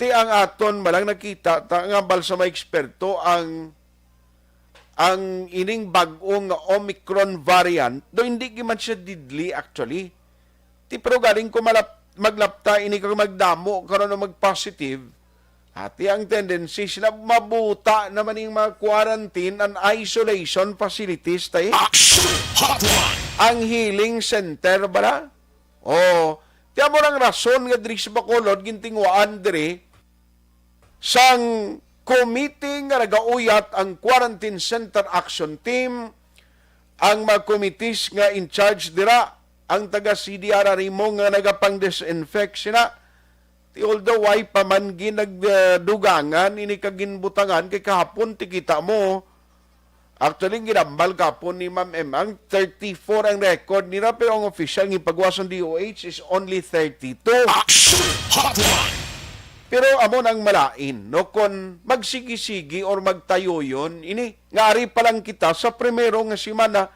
Ti ang aton malang nakita ta nga hambal sa mga eksperto ang, ang ining bag-o nga Omicron variant, do hindi gyud man siya deadly actually. Ti pero galing ko malap-, maglapta ini kag magdamo karon o mag-positive, ati ang tendency sila mabuta naman ning mga quarantine and isolation facilities, tay. Action Hotline! Ang healing center bala? Oh, ti amo rang rason nga diri sa Bacolod gintinguhaan diri sang komite nga nagauyat ang Quarantine Center Action Team, ang mga committees nga in charge dira, ang taga C D R R mo nga nagapang-disinfect sina. Ti although way pa man ginagdugangan ini kaginbutangan kay kahapon ti kita mo, actually, ginambal kapon ni Ma'am M ang thirty-four ang record nila, pero ang official nga ipagawa sang D O H is only thirty-two. Action Hotline! Pero amo na ang malain, no? Kung magsigi-sigi or magtayuyon ini, nga ari pa lang kita sa primero nga semana,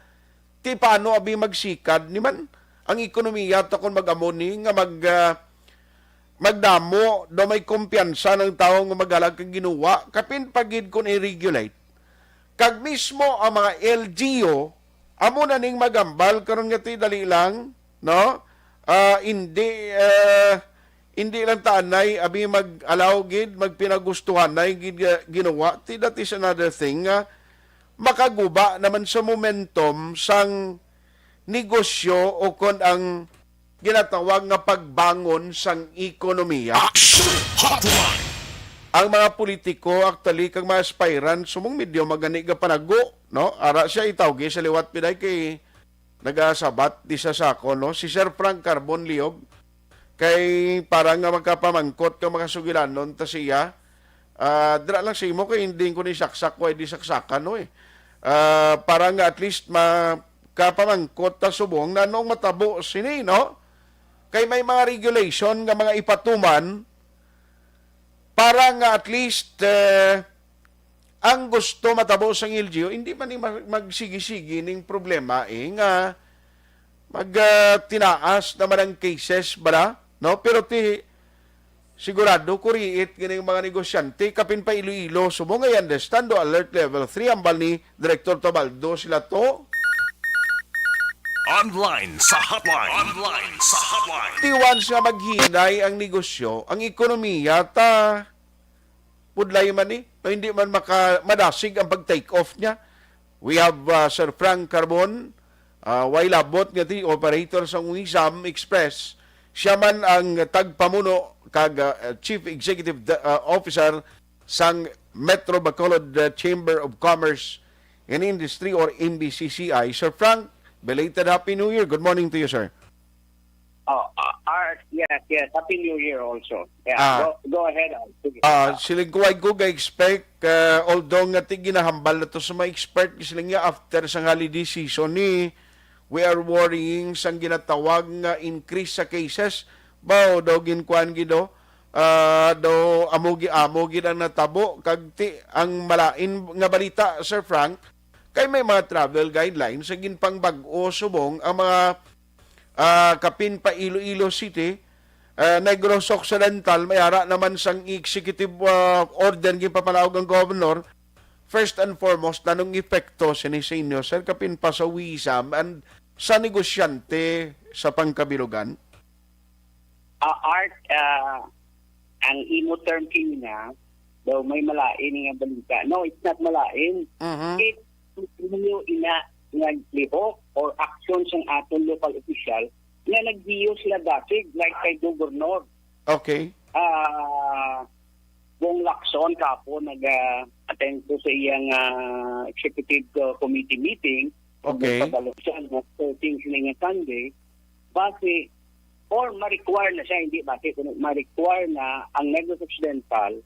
ti paano abi magsikad ni man ang ekonomiya ta kung mag-amo ni nga mag, ah, magdamo daw may kumpiyansa ng tawo nga magalag kag ginuwa, kapin pa gid kung i-regulate. Kag mismo ang mga L G U, amo na ning magambal karon nga ti dali lang, no? Ah, hindi, ah, hindi lang ta anay abi mag-allow gid, magpinagustuhanay gid nga ginawa. Ti, that is another thing nga makaguba naman sa momentum sang negosyo o kon ang ginatawag nga pagbangon sang ekonomiya. Action Hotline! Ang mga politiko, actually, kag mga aspirant, sumong medyo magani nga panago, no? Ara siya itawgi sa liwat, piday kay nagasabat di sa sako, no? Si Sir Frank Carbon Liog, kay para nga makapamangkot ka makasugilanon ta siya, ah, dira lang sa imo kay hindi ko ni saksak, way di saksakan, no, eh. Ah, para nga at least makapamangkot ta subong na anong matabo sini, no? Kay may mga regulation nga mga ipatuman para nga at least, eh, ang gusto matabo sang L G U, hindi man ni mag-, magsigi-sigi ning problema, eh, nga mag, ah, tinaas naman ang cases, bala, no? Pero ti, sigurado, kuriit ganing mga negosyante, kapin pa Iloilo, subong nga i-understand do alert level three, ambal ni Director Tabaldo sila to. Online sa hotline. Online sa hotline. Ti once nga maghinay ang negosyo, ang ekonomiya ta pudlay man ni, no, hindi man maka-, madasig ang pag-take off niya. We have, uh, Sir Frank Carbon, uh, way labot nga ti operator sang Wisam Express. Siya man ang tagpamuno kag, uh, Chief Executive, uh, Officer sang Metro Bacolod, uh, Chamber of Commerce and Industry or M B C C I. Sir Frank, belated Happy New Year. Good morning to you, sir. Oh, uh, Art, yes, yes. Happy New Year also. Yeah, Ah. go, go ahead, Art. Sige. Ah, siling ko, way ko ga-expect, ah, although nga ti ginahambal na to sa mga expert, siling niya after sa holiday season ni, we are worrying sang ginatawag nga increase sa cases. Bao daw ginkuan gid do, ah, daw amo gi-, amo gid ang natabo, kag ti, ang malain nga balita, Sir Frank, kay may mga travel guidelines sa ginpangbag-o subong ang mga ah, kapin pa Iloilo City, ah, Negros Occidental, may ara naman sang executive, ah, order nga ginpapanaog ang governor. First and foremost, nanong epekto sini sa inyo, sir, kapin pa sa WISAM and sa negosyante sa pangkabilugan? Ah, Art, ah, ang imo term kanina, daw may malain nga balita. No, it's not malain. Mhm. It, ina nga lihok or action sang aton local official nga nagbiyo sila dasig, like kay Governor. Okay. Ah, Bong Lacson kahapon nag-attend ko sa iyang, ah, executive, ah, committee meeting. Okay. Pagkabaluksan na thirteen sila nga Sunday. Base, or ma-require na siya, hindi base, kuno ma-require na ang Negros Occidental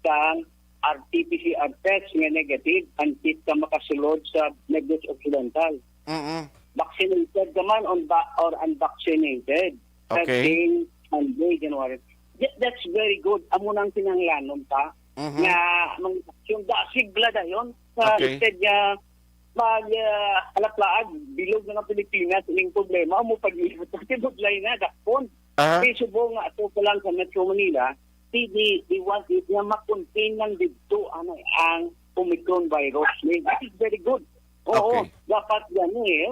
sang R T P C R test nga negative until ka makasulod sa Negros Occidental. Mm-mm. Vaccinated ka man on ba, or unvaccinated. Okay. Thirteen Sunday, January. That, that's very good. Amo nang kinahanglanon pa Mhm. nga mang, yung dasig bala dayon sa Okay. instead nga mag, ah, alaplaag, bilog na nga Pilipinas, ining problema, amo pag-iingat, kasi budlay na, dakpon. Aha. Kay subong nga ato pa lang sa Metro Manila, di, di, di want it nga ma-contain lang dito, ano, ang Omicron virus. That is very good. Oo, Okay. dapat gani eh.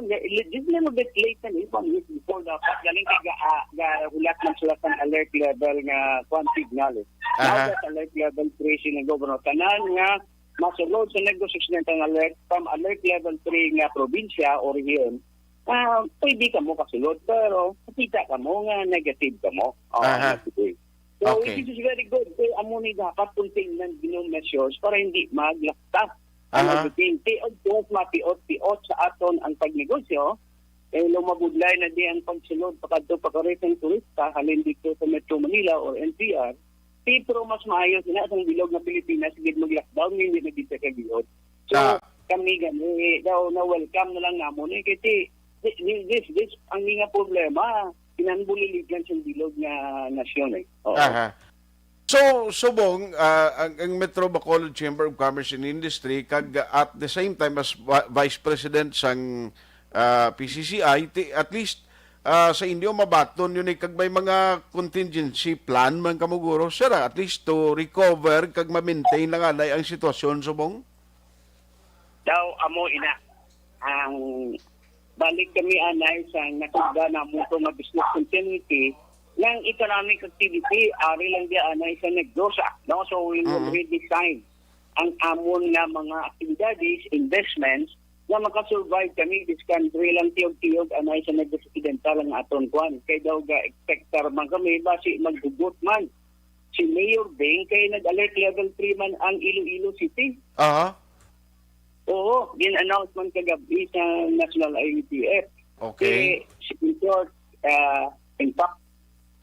Just a little bit late na, iba minutes before dapat. Galing kay ga, ah, ga, hulat man sila sa alert level nga, kwan, signal eh. Now Aha. that alert level three sila, Governor, tanan nga masulod sa Negros Occidental alert, from alert level three nga probinsya o rehiyon, ah, pwede ka mo kasulod, pero makita ka mo nga negative ka mo. Oo, Aha. negative. So, Okay. it is very good. Kay amo ni dapat containment, you know, measures para hindi maglakta ang Aha. everything. Ti, of course, mapiot-piot sa aton ang pagnegosyo. Kay lumabudlay na di ang pagsulod pakadto pa kari sang turista halin dito sa Metro Manila or N C R. Ti, pero mas maayo sina sang bilog nga Pilipinas gid mag-lockdown, hindi na gid siya kagihod. So, Ah. kami gani, daw na-welcome na lang namon eh. Kasi this, this, this, ang nga problema, kinahanglan buliligan sa bilog nga nasyon eh. Oo. Aha. So, subong, ah, ang, ang Metro Bacolod Chamber of Commerce and Industry, kag, ah, at the same time as vi-, Vice President sang, ah, P C C I, ti-, at least, ah, sa inyo, mabaton yun eh, kag may mga contingency plan man kamo guro, sir, ah, at least to recover kag ma-maintain lang anay ang sitwasyon, subong? Daw amo ina ang balik kami anay sa nakuha na mo to nga business continuity ng economic activity, ari lang di anay sa Negros, ah, no? So, we will Mm. redesign ang amon nga mga aktibidades, investments, nga makasurvive kami, this country lang tiyog-tiyog anay sa Negros Occidental ang aton kwan. Kay daw ga-expectar man kami, basi maghugot man si Mayor Beng, kay nag-alert level three man ang Iloilo City. Aha. Oo, gin-announce man kagabi sa National I A T F. Okay. Eh, in short, ah, in fact,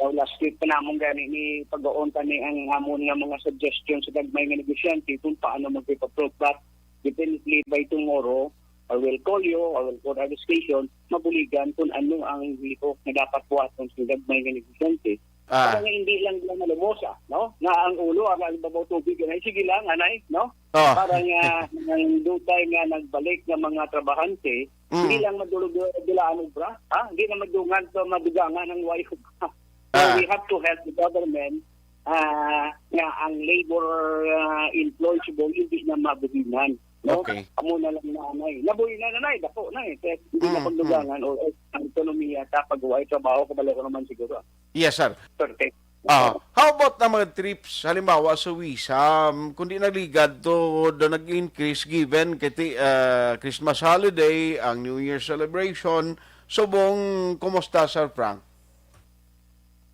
daw last week pa namon gani ni pagaon pa ni ang amon nga mga suggestion sa gagmay nga negosyante kung paano magpapapro-, but definitely by tomorrow, I will call you, I will call the station, mabuligan kung ano ang lihok nga dapat buhaton sa gagmay nga negosyante. Ah. Para nga hindi lang sila malumos, ah, no? Nga ang ulo, ang, ang babaw tubig, anay, sige lang, anay, no? Ah. Para nga, ang dutay nga nagbalik nga mga trabahante, Mm. hindi lang madulog-, dulaan obra, ha? Hindi na madungan sa madugangan ang way obra. So, Ah. we have to help the government, ah, nga ang labor, ah, employees subong hindi na mabuhinan, no? Okay. Amo na lang na, anay. Nabuhinan na, anay, dako na eh. Kaya hindi na Mm, pagdugangan o, eh, ang ekonomiya sa pag-uway trabaho, kabalo ko naman siguro. Yes, sir. Perfect. Ah, how about ang mga trips, halimbawa sa WISAM, kung di nagligad to, do nag-increase given kay ti-, ah, Christmas holiday, ang New Year celebration, subong, kumusta, Sir Frank?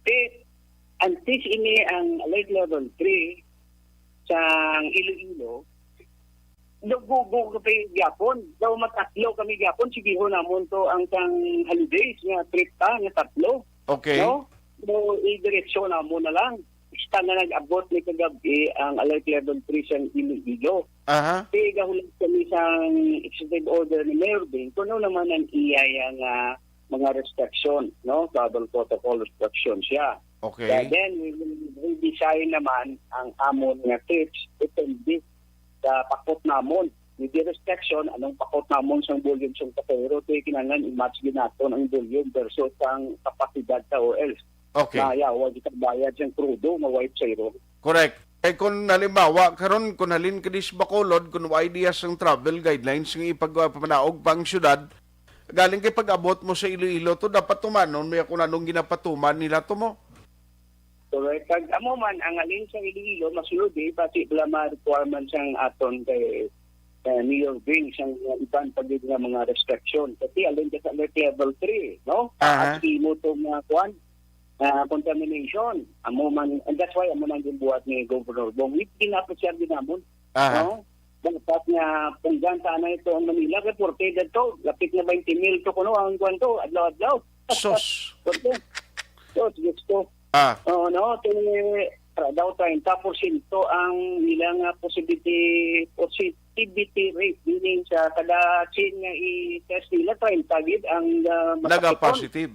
Eh, antes ini ang alert level three sa Iloilo, nagubo kami gyapon. Daw matatlo kami gyapon, sigihon namon to ang sang holidays nga trip ta nga tatlo. Okay. No? So, idiretso namon na lang. Basta na nag-abot ni kagabi ang alert level three sang Iloilo. Aha. Kay gahulat kami sang executive order ni Mayor Beng, kung ano naman ang iya yang, ah, mga restriction, no? Travel protocol restriction siya. Okay. Kaya then, we will redesign naman ang amon nga trips depende sa pakot namon. With the restriction, anong pakot namon sang volume sang pasahero, kay kinahanglan i-match gid naton ang volume versus ang kapasidad sa O L. Okay. Kaya, wa kita bayad sang krudo nga way pasahero. Correct. Kay kung halimbawa, karon kung halin ka dis Bacolod, kung wa diya sang travel guidelines nga ipagpanaog pa ang syudad, galing kay pag-abot mo sa Iloilo to, dapat tumanon mo kung anong ginapatuman nila to mo. Correct. Kag amo man, ang halin sa Iloilo, masulod eh, basi wala mga requirements ang aton kay uh, Mayor Bing sang mga iban pa gid nga mga restriction. Kasi alin ka sa alert level three, no? Aha. At imo to mga kuan, ah, contamination. Amo man, and that's why amo nang ginbuhat ni Governor Bong. Ginapos siya ginamon. Aha. No? Dapat nga punggan sana ito ang Manila kay forty dito. Lapit na twenty mil to kuno ang kuan to, adlaw-adlaw. Sos. Forty. Sos, gusto. Ah. Oo, no? Kay, ah, daw treinta porsyento ang ilang, ah, positivity, positivity rate, meaning sa kada cien nga i-test nila, treinta gid ang, ah, makapikon. Naga-positive.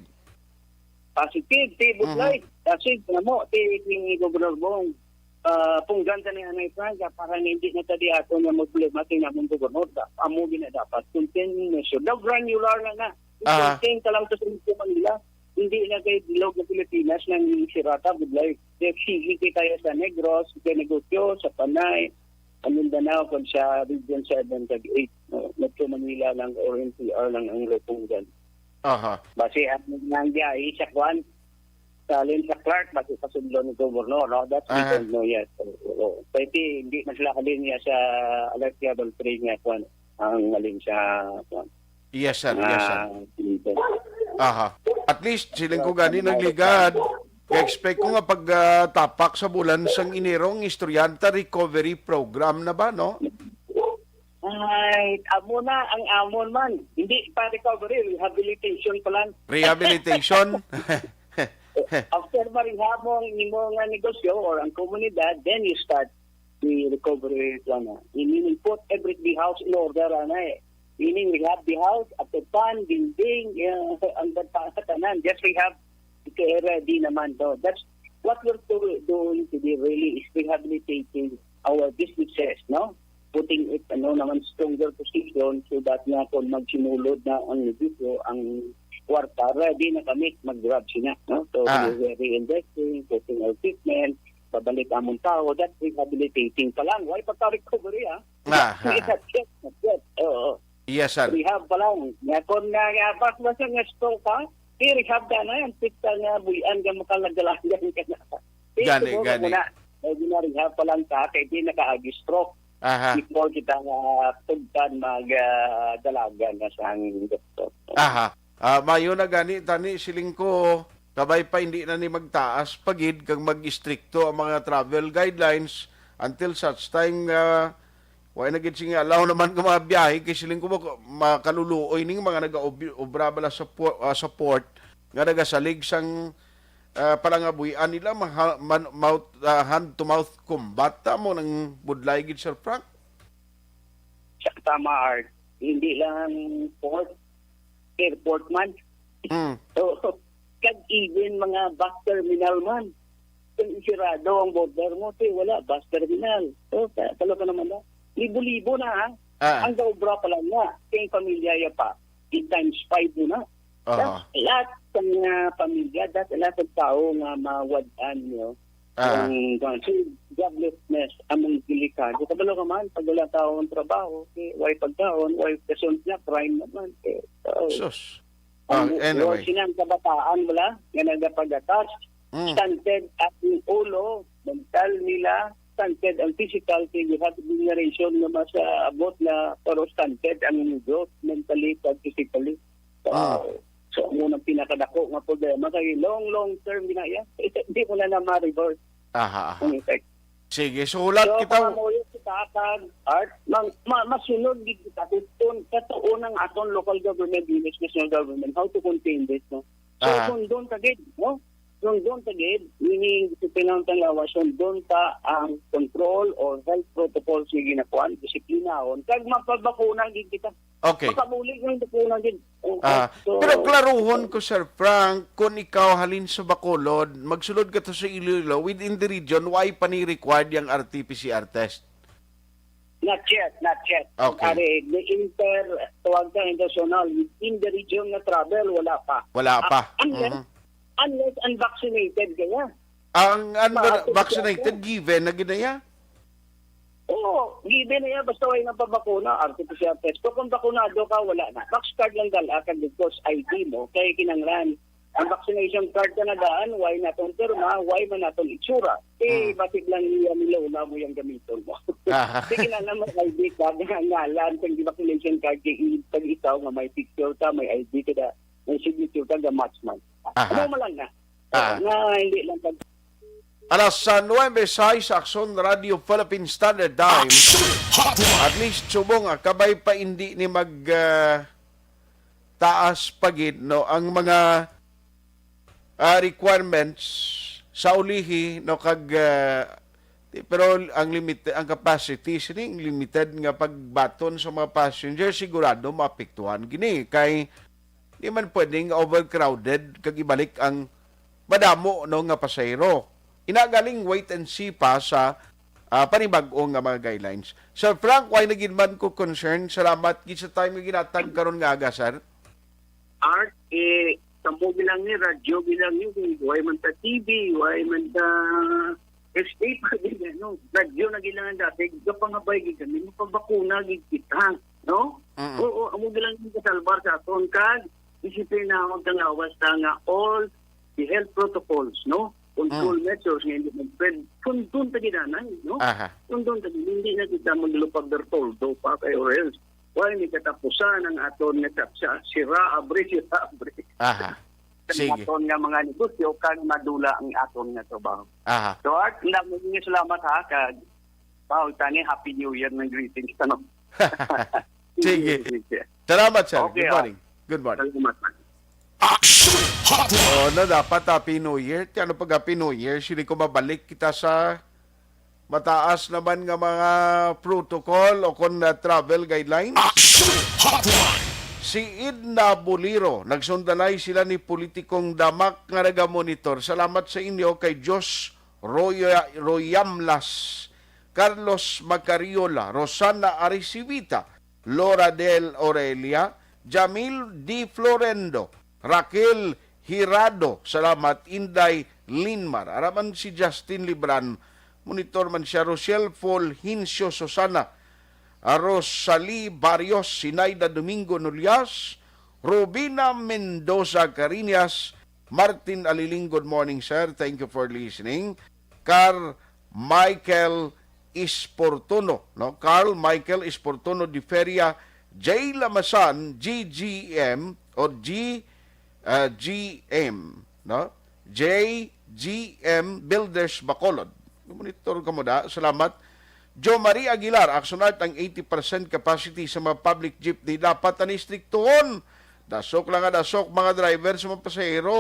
Positive, ti Mhm. Budlay. Kasi, alam mo, ti, ti Governor Bong, ah, punggan ta ni Anay Franca para nga hindi na ta di ato nga problema sa among gobernador. Da-, amo gina dapat. Contain measure. Daw granular lang na. Ah. Contain ka lang sa Centro Manila. Hindi na kay bilog na Pilipinas nang sirata, Budlay. Kaya sige kay tayo sa Negros, sa negosyo, sa Panay, ang Mindanao, kung sa Region seven kag eight, no? Metro Manila lang or N C R lang ang repunggan. Aha. Basi ang nang biyahe sa kwan, sa Lin sa Clark, basi sa sudlo ni Governor, no? That's Aha. Because, no, yes. Oo. Pwede, hindi man sila kalinya sa alert level three nga kwan, ang alin sa kwan. Yes, sir. Yes, sir. Ah, dito. Aha. At least, siling ko gani, nagligad. Kaya expect ko nga pag, ah, tapak sa bulan sang Enero, ang estudyante recovery program na ba, no? Ay, amo na ang amon man. Hindi pa recovery, rehabilitation pa lang. Rehabilitation? After ma-rehab mo ang imo nga negosyo or ang komunidad, then you start the recovery plan. Meaning, put every the house in order, ana eh. Meaning, rehab the house, after pan, building, yeah, ang tanan, just rehab, kay ready naman to. That's what we're do- doing today really is rehabilitating our businesses, no? Putting it, ano, naman stronger position so that nga kung magsimulod na ang negosyo, ang kwarta, ready na kami mag-grab sina, no? So, Ah. We're reinvesting, putting our equipment, pabalik among tao, that's rehabilitating pa lang. Why pagka-recovery, ah? Ah, Not yet, not yet. Oo. Yes, sir. Rehab pa lang. Nga kung nga, nga, bas, bas, nga stroke ka, i-rehab ka na yan. Pista nga, bulian ka, makalagalagan ka na. Gani, Siguro gani. Muna, eh, gina-rehab pa lang ka, kay di nakaagi stroke. Aha. Before kita nga tugtan mag, ah, dalagan na sa ang doktor. Aha. Ah, mayo na gani, tani, siling ko, kabay pa hindi na ni magtaas pa gid kag mag-istrikto ang mga travel guidelines until such time nga wa na gid sing allow naman ka mga biyahe kay siling ko mo, makaluluoy ning mga nagaobra bala sa por-, ah, sa port nga nagasalig sang, ah, palangabuhian nila maha-, man-, mouth, ah, hand to mouth combat ta mo nang budlay gid, Sir Frank. Sa tama, Art, hindi lang port, airport man. Mm. So, kag even mga bus terminal man. Kung isirado ang border mo, te, wala, bus terminal. So, ta- talo ka naman na. Libo-libo na, ha? Ah. Ang gaobra pa lang na, kay pamilya ya pa, i-times five mo na. Aha. That's a lot sa mga pamilya, that's a lot of tao nga mawad-an, you know. Ah. Ang, ang, so, joblessness, among delikado. Kabalo ka man, pag wala tao ang trabaho, eh, way pagkaon, way kasunod na, crime naman. Eh, so, Sus. Ang Ah, anyway. Sinang kabataan, wala, nga nagapagatas, Mm. stunted ang ulo, mental nila, stunted ang physical, kay you have generation nga mas, ah, abot na, pero stunted ang growth mentally kag physically. So, Ah. so, amo nang pinakadako nga problema kay long, long term ginaya. Hindi mo na na ma-reverse Aha, aha. ang effect. Sige, so hulat So, kita. Pangamuyo kita kag Art, mang, ma, masunod gid kita kung tun-, katuon ang aton local government, units, national government, how to contain this, no? So, Ah. sundon ta gid, no? Sundon ta gid, meaning, sa pinang tanglawa, sundon ta ang control or health protocols nga ginakuan, disiplinahon, kag mapabakuna gid kita. Okay. Makabulig ang bakuna gid. Oo. Ah, So, pero klaruhon ko, Sir Frank, kung ikaw halin sa Bacolod, magsulod ka to sa Iloilo, within the region, why pa ni required yung R T P C R test? Not yet, not yet. Okay. Ari, the inter, tawag ka, international, in the region nga travel, wala pa. Wala pa. Ah, unless, Mhm. unless unvaccinated kaya. Ang, ang Maaari vaccinated, siya. Given na gid na ya? Oo, given na ya, basta way na pabakuna, R T P C R test. Pero kung bakunado ka, wala na. Vax card lang dala, kag of course, I D mo, kay kinanglan. Ang vaccination card ka na daan, why naton pirma, why man naton itsura? Eh, Mm. basig lang iya nila una mo yung gamiton mo. Aha. Sige na lang, may I D ka, nga ngalan, kung di vaccination card, kay i-, pag ikaw nga may picture ka, may I D ka na, may signature ka, ga-match man. Aha. Ano mo lang na? Ah. Na hindi lang pag- Alas, ah, nuwebe sais, Aksyon Radio Philippine Standard Time. Aksyon Hotline. At least, subong, ah, kabay pa hindi ni mag, ah, taas pa gid, no, ang mga, ah, requirements sa ulihi, no, kag, ah, di-, pero ang limit, ang capacity sining limited nga pagbaton sa mga passenger, sigurado maapektuhan gini kay di man pwedeng overcrowded kag ibalik ang madamo, no, nga pasahero. Ina galing wait and see pa sa, ah, panibag-o nga mga guidelines. Sir Frank, why na gid man ko concern? Salamat gid sa time nga ginatag karon nga aga, sir. Art, eh, kamo bilang ni radyo, bilang ni, why man ta T V, why man ta S P pa din, ano, radyo na gid lang ang dati, gapangabay gid kami, mapabakuna gid kita, no? Mm. Oo, amo gid lang yung kasalbar sa aton, kag disiplinahon ta nga lawas ta nga all the health protocols, no? Control Mm. measures nga hindi mag-spread. Sundon ta gid anay, no? Aha. Sundon ta gid, hindi na kita maglupag Bertoldo pa kay or else. Wala ni katapusan ang aton nga chat sa sira, abre, sira, abre. Aha. Ang Sige. aton nga mga negosyo, kag madula ang aton nga trabaho. Aha. So, Art, ang dami nga salamat, ha, kag, wow, tani, Happy New Year ng greetings, ano? Sige. Sige. Salamat, sir. Okay, Good ah. morning. Good morning. Salamat. Action Hotline. Oh, na dapat Happy New Year. Ti ano pag Happy New Year, sini ko mabalik kita sa mataas naman nga mga protocol o kon, ah, travel guidelines. Action Hotline. Si Edna Boliro, nagsundalay sila ni politikong Damak nga nagamonitor. Salamat sa inyo kay Josh Roya-, Royamlas, Carlos Macariola, Rosana Aricivita, Laura Del Aurelia, Jamil D. Florendo, Raquel Hirado, salamat, Inday Linmar. Araman si Justin Libran, monitor man siya, Rochelle Fulgencio Susana, ah, Rosalie Barrios, Sinaida Domingo Nolias, Robina Mendoza Cariñas, Martin Aliling, good morning, sir. Thank you for listening. Car Michael Esportuno, no? Carl Michael Esportuno de Feria, J Lamasan, G G M, or G, uh, G M, no? J G M Builders Bacolod. Monitor ka mo da. Salamat. Jo Marie Aguilar, Action Art, ang eighty percent capacity sa mga public jeepney dapat na istriktuhon. Dasok lang nga dasok, mga driver sa mga pasahero.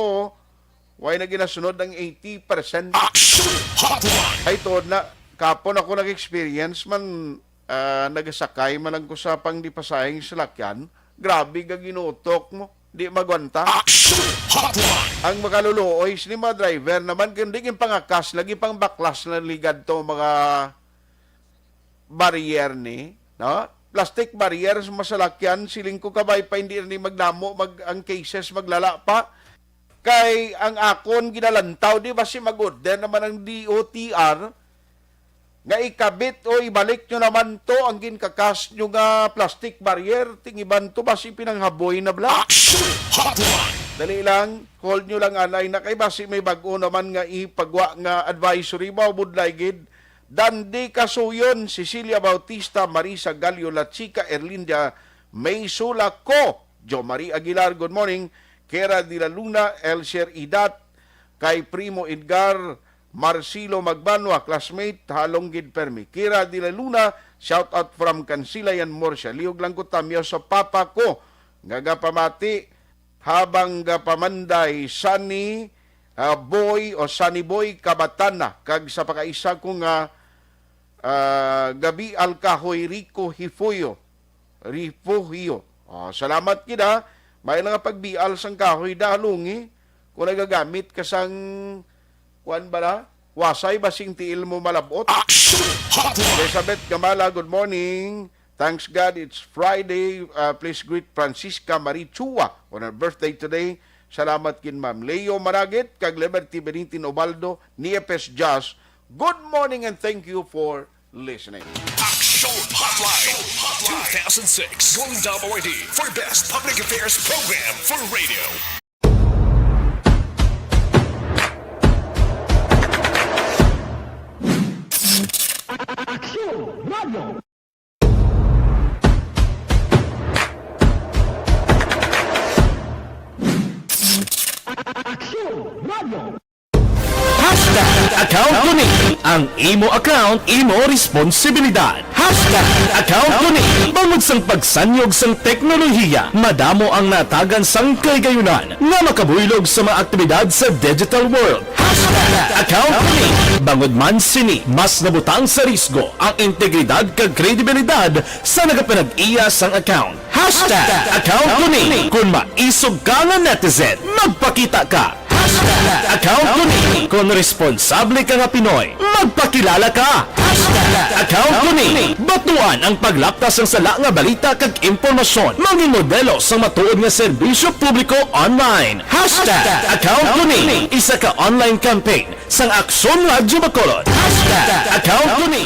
Why na ginasunod ang eighty percent? Action Hotline! Ay, tuod na. Kapon ako nag-experience man, ah, nagasakay man lang ko sa pangdipasahing salakyan. Grabe ka ginutok mo. Di magwanta. Action Hotline! Ang makaluluoy sini mga driver naman, kundi ginpangakas lagi, pangbaklas na ligad to mga barrier ni, no? Plastic barrier sa masalakyan, siling ko kabay pa hindi na ni magdamo, mag, ang cases maglala pa. Kay ang akon ginalantaw, di ba, si mag-order naman ang D O T R nga ikabit o ibalik nyo naman to ang ginkakas nyo nga plastic barrier, tingiban to ba si pinanghaboy na bla? Action Hotline! Dali lang, call nyo lang anay na kay basi may bag-o naman nga ipagwa nga advisory ba o budlay gid. Dandy Kasuyon, Cecilia Bautista, Marisa Gallo Lachica, Erlinda May Sulaco, Jo Marie Aguilar, good morning. Kera de la Luna, Elsier Idat, kay Primo Edgar, Marcelo Magbanwa, classmate, halong gid permi. Kira de la Luna, shout out from Kansilayan, Murcia. Liog lang ko tamyaw sa papa ko nga gapamati habang gapamanday Sunny, ah, Boy o Sunny Boy Kabatana, kag sa pakaisa ko nga, ah, gabi, Alkahoy Rico Hifuyo. Refugio. Oh, salamat gid, ha. May nga pagbial sang kahoy da, halungi. Kung nagagamit ka sang, kuwan ba na? Wasay ba sing tiil mo malabot? Action Hotline! Elizabeth Gamala, good morning. Thanks God it's Friday. Uh, please greet Francisca Marie Chua on her birthday today. Salamat kin Ma'am Leo Maragit kag Liberty Benitin Ubaldo, Niepes Jazz. Good morning and thank you for listening. Action Hotline two thousand six Golden Awardee for Best Public Affairs Program for Radio. Hashtag account ko ni. Ang imo account, imo responsibilidad. Hashtag account ko ni. Bangod sang pagsanyog sang teknolohiya, madamo ang natagan sang kahigayunan nga makabuylog sa mga aktibidad sa digital world. Hashtag account ko ni. Bangod man sini, mas nabutang sa risgo ang integridad kag kredibilidad sa nagapanag-iya sang account. Hashtag account ko ni. Kon maisog ka nga netizen, magpakita ka. Hashtag account ko ni. Kon responsable ka nga Pinoy, magpakilala ka. Hashtag account ko ni. Batuan ang paglapta sang sala nga balita kag impormasyon. Mangin modelo sang matuod nga serbisyo publiko online. Hashtag account ko ni. Isa ka online campaign sang Aksyon Radyo Bacolod. Hashtag account ko ni.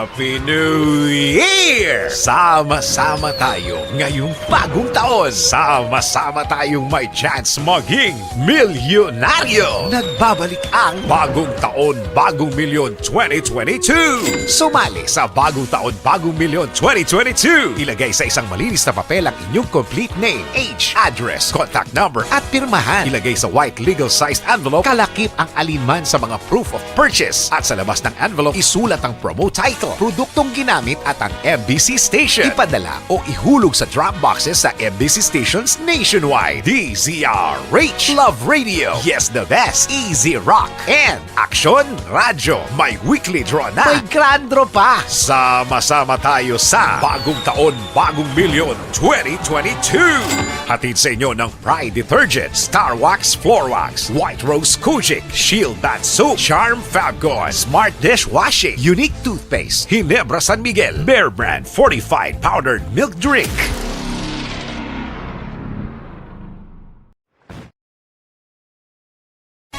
Happy New Year! Sama-sama tayo ngayong bagong taon. Sama-sama tayong may chance maging milyonaryo. Nagbabalik ang Bagong Taon, Bagong Milyon twenty twenty-two. Sumali sa Bagong Taon, Bagong Milyon twenty twenty-two. Ilagay sa isang malinis na papel ang inyong complete name, age, address, contact number, at pirmahan. Ilagay sa white legal-sized envelope, kalakip ang alinman sa mga proof of purchase, at sa labas ng envelope, isulat ang promo title, produktong ginamit, at ang M B C station. Ipadala o ihulog sa drop boxes sa M B C stations nationwide. D Z R H, Love Radio, Yes the Best, Easy Rock, and Aksyon Radyo. May weekly draw na. May grand draw pa. Sama-sama tayo sa Bagong Taon, Bagong Milyon twenty twenty-two. Hatid sa inyo ng Pride Detergent, Star Wax Floor Wax, White Rose Kojic, Shield Bath Soap, Charm Fabcon, Smart Dishwashing, Unique Toothpaste, Ginebra San Miguel, Bear Brand Fortified Powdered Milk Drink.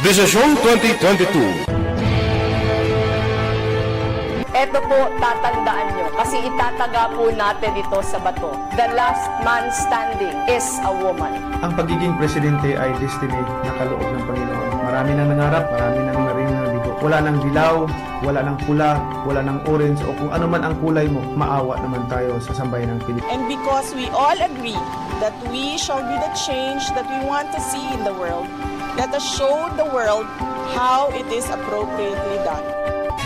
Desisyon twenty twenty-two. Eto po, tatandaan nyo, kasi itataga po natin ito sa bato. The last man standing is a woman. Ang pagiging presidente ay destiny na kaloob ng Panginoon. Marami nang nangarap, marami nang naring nabigo. Wala nang dilaw, wala nang pula, wala nang orange, o kung ano man ang kulay mo, maawa naman tayo sa sambayan ng Pilipinas. And because we all agree that we shall be the change that we want to see in the world, let us show the world how it is appropriately done.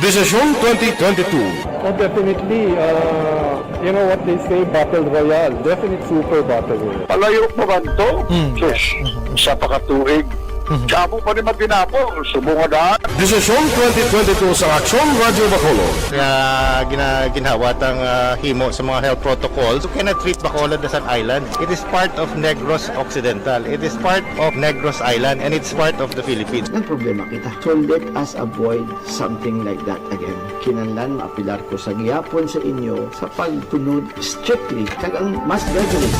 Desisyon twenty twenty-two. Oh, definitely, uh, you know what they say, battle royale. Definite super battle royale. Palayo pa man to? Hmm. Sus, isa pa ka tuig. Mhm. Kamo pa ni magtinapo, subong nga daan. Desisyon twenty twenty-two sa Aksyon Radyo Bacolod. Nga gina-, ginhawa tang, ah, himo sa mga health protocols. You cannot treat Bacolod as an island. It is part of Negros Occidental. It is part of Negros Island, and it's part of the Philippines. Nagproblema kita. So let us avoid something like that again. Kinahanglan maapelar ko sa gihapon sa inyo sa pagtunod strictly kag ang mass gathering.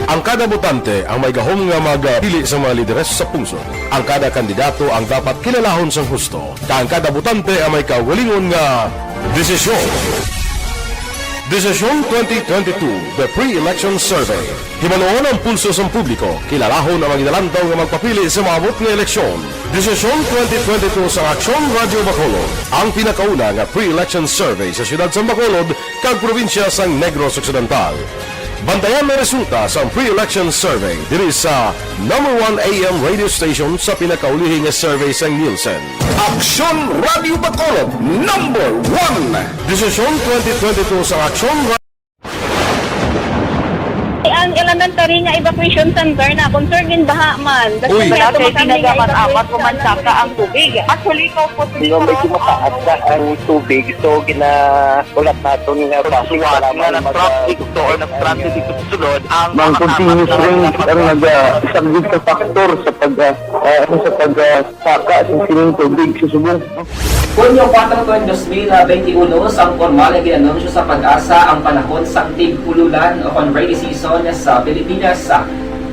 Ang kada botante ang may gahom nga magpili sa mga lideres sa pungsod. Ang kada kandidato ang dapat kilalahon sang husto, kag ang kada botante ang may kaugalingon nga desisyon. Desisyon twenty twenty-two, The Pre-Election Survey. Himanuon ang pulso sang publiko, kilalahon ang mga ginalantaw nga magpapili sa maabot nga eleksyon. Desisyon twenty twenty-two sa Aksyon Radyo Bacolod, ang pinakauna nga pre-election survey sa siyudad sang Bacolod kag probinsya sang Negros Occidental. Bantayan ang resulta sang pre-election survey diri sa number one A M radio station sa pinakaulihi nga survey sang Nielsen. Aksyon Radyo Bacolod, number one. Desisyon twenty twenty-two sa Aksyon Radyo Ang elementary nga evacuation center na, concern gin baha man. Uy. Wala kay ginagamat-amat o mansaka ang tubig. Actually, ikaw po, Hindi, medyo mataas na ang tubig. So, gina-, ulat naton nga traffic, suwat nga nag-traffic to or nag-transit dito sa sulod, ang Bang continuous rain ang naga-, isa gid ka factor sa pag, ah, ah, ano, sa pag, ah, saka sa sining tubig sa subong. Hunyo kuwatro, dos mil benti uno, sang pormal nga gin-anunsyo sa PAGASA ang panahon sang tig-ululan o kon rainy season sa Pilipinas.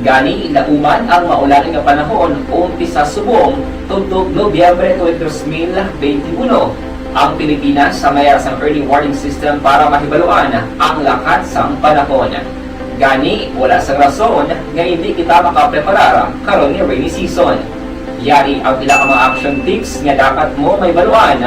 Gani, lauman ang maulan nga panahon umpisa subong tubtob Nobyembre tuig dos mil benti uno. Ang Pilipinas may ara sang early warning system para mahibaluan ang lakat sang panahon. Gani, wala sang rason nga hindi kita makapreparar karon nga rainy season. Yari ang pila ka mga action tips nga dapat mo mahibaluan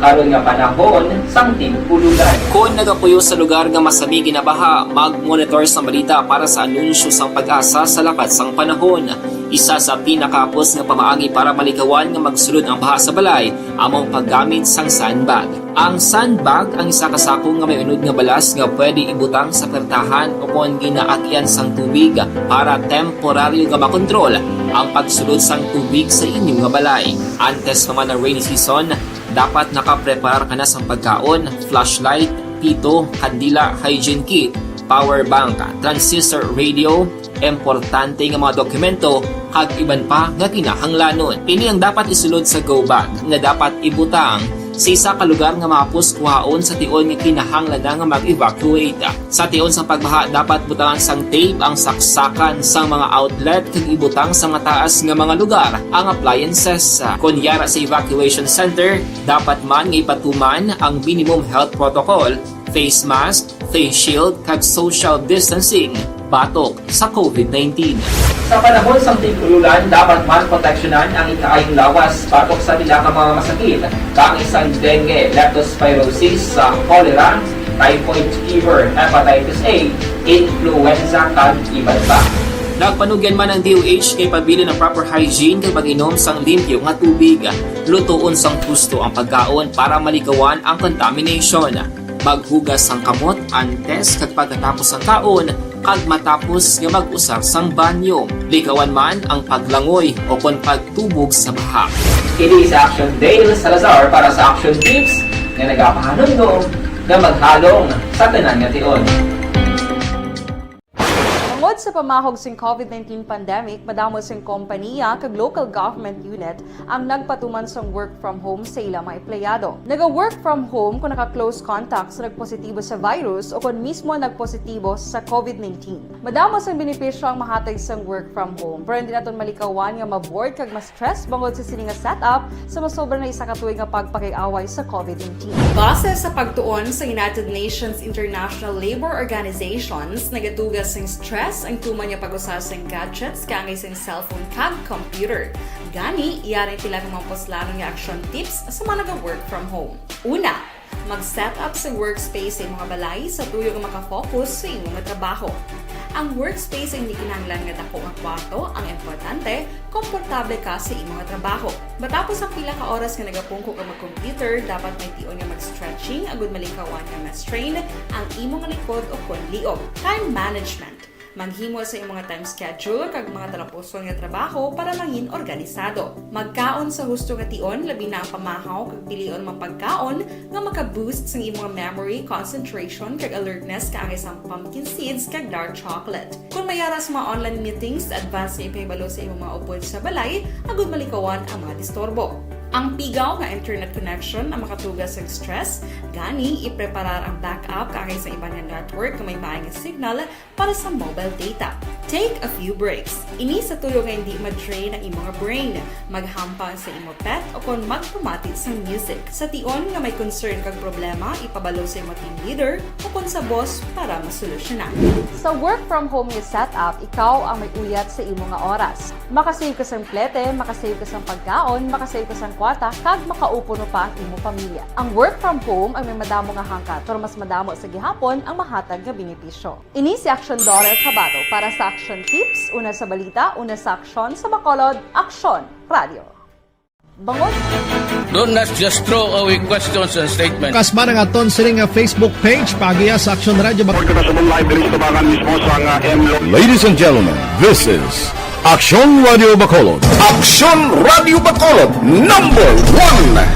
karon nga panahon sang tig-ululan. Kon nagapuyo sa lugar nga masami ginabaha, mag-monitor sang balita para sa anunsyo sang PAGASA sa lakat sang panahon. Isa sa pinakahapos nga pamaagi para malikawan nga magsulod ang baha sa balay amo ang paggamit sang sandbag. Ang sandbag ang isa ka sako nga may unod nga balas nga pwede ibutang sa pertahan o kon ginaagyan sang tubig para temporaryo nga makontrol ang pagsulod sang tubig sa inyo nga balay. Antes pa man ang rainy season, dapat nakapreparar ka na sang pagkaon, flashlight, pito, kandila, hygiene kit, power bank, transistor radio, importante nga mga dokumento, kag iban pa nga kinahanglanon. Ini ang dapat isulod sa go bag nga dapat ibutang sa isa ka lugar nga mahapos kuhaon sa tion nga kinahanglan na nga mag-evacuate. Sa tion sang pagbaha, dapat butangan sang tape ang saksakan sang mga outlet kag ibutang sa mataas nga mga lugar ang appliances. Kon yara sa evacuation center, dapat man nga ipatuman ang minimum health protocol, face mask, face shield, kag social distancing batok sa COVID nineteen. Sa panahon sang tig-ululan, dapat man proteksyonan ang ikaayong lawas batok sa pila ka mga masakit, kaangay sang dengue, leptospirosis, sa cholera, typhoid fever, hepatitis A, influenza, kag iban pa. Nagpanugyan man ang D O H nga ipabilin ang proper hygiene kag pag-inom sang limpyo nga tubig. Lutoon sang husto ang pagkaon para malikawan ang contamination. Maghugas sang kamot antes kag pagkatapos sang kaon kag matapos nga mag-usar sang banyo. Likawan man ang paglangoy o kon pagtubog sa baha. Kini si Action Dale Salazar para sa Action Tips nga nagapahanumdom nga maghalong sa tanan nga tion. Tungod sa pamahog sing COVID nineteen pandemic, madamo sing kompaniya kag local government unit ang nagpatuman sang work from home sa ila mga empleyado. Naga-work from home kung naka-close contact sa nagpositibo sa virus o kon mismo nagpositibo sa COVID nineteen. Madamo sang benepisyo ang mahatag sang work from home, pero hindi naton malikawan nga ma-bored kag ma-stress bangod sa sini nga setup sa masobra na isa ka tuig nga pagpakig-away sa COVID nineteen. Base sa pagtuon sa United Nations International Labour Organizations, nagatuga sing stress ang tuman nga pag-usa sing gadgets kaangay sing cellphone kag computer. Gani, yari ang pila ka mga puslanon nga action tips sa mga naga-work from home. Una, mag-set up sa workspace sa imo nga balay sa tuyo nga makafocus sa imo nga trabaho. Ang workspace ang hindi kinahanglan nga dako nga kwarto, ang importante, komportable ka sa imo nga trabaho. Matapos ang pila ka oras nga nagapungko ka mag-computer, dapat may tion nga mag-stretching agud malikawan nga ma-strain ang imo nga likod o kon liog. Time management. Maghimo sa imo nga time schedule kag mga talapuson nga trabaho para mangin organisado. Magkaon sa husto nga tion, labi na ang pamahaw kag pilion man pagkaon nga maka-boost sang imo nga memory, concentration, kag alertness kaangay sang pumpkin seeds kag dark chocolate. Kon may ara sa mga online meetings, advance nga ipahibalo sa imo mga upod sa balay agud malikawan ang mga disturbo. Ang pigaw nga internet connection ang makatuga sang stress, gani ipreparar ang backup kaangay sa iban nga network nga may maay nga signal para sa mobile data. Take a few breaks. Ini sa tuyo nga hindi ma-drain ang imo nga brain. Maghampang sa imo pet o kon magpamati sang music. Sa tion nga may concern kag problema, ipabalo sa imo team leader o kon sa boss para masolusyonan. Sa work from home nga setup, ikaw ang may uyat sa imo nga oras. Makasave ka sang plete, makasave ka sang pagkaon, makasave ka sang kwarta, kag makaupo no pa ang imo pamilya. Ang work from home ang may madamo nga hangkat, pero mas madamo sa gihapon ang mahatag nga benepisyo. Ini si Action Daughter Cabato para sa Action Tips, una sa balita, una sa aksyon, sa Bacolod, Aksyon Radio. Bangon. Do not just throw away questions and statements. Kasma nga aton sini nga Facebook page, paagiha sa Aksyon Radyo Bacolod. Report ko na sa buong live diri sa tubangan mismo sa nga M Lo- Ladies and gentlemen, this is Aksyon Radyo Bacolod. Aksyon Radyo Bacolod, number one.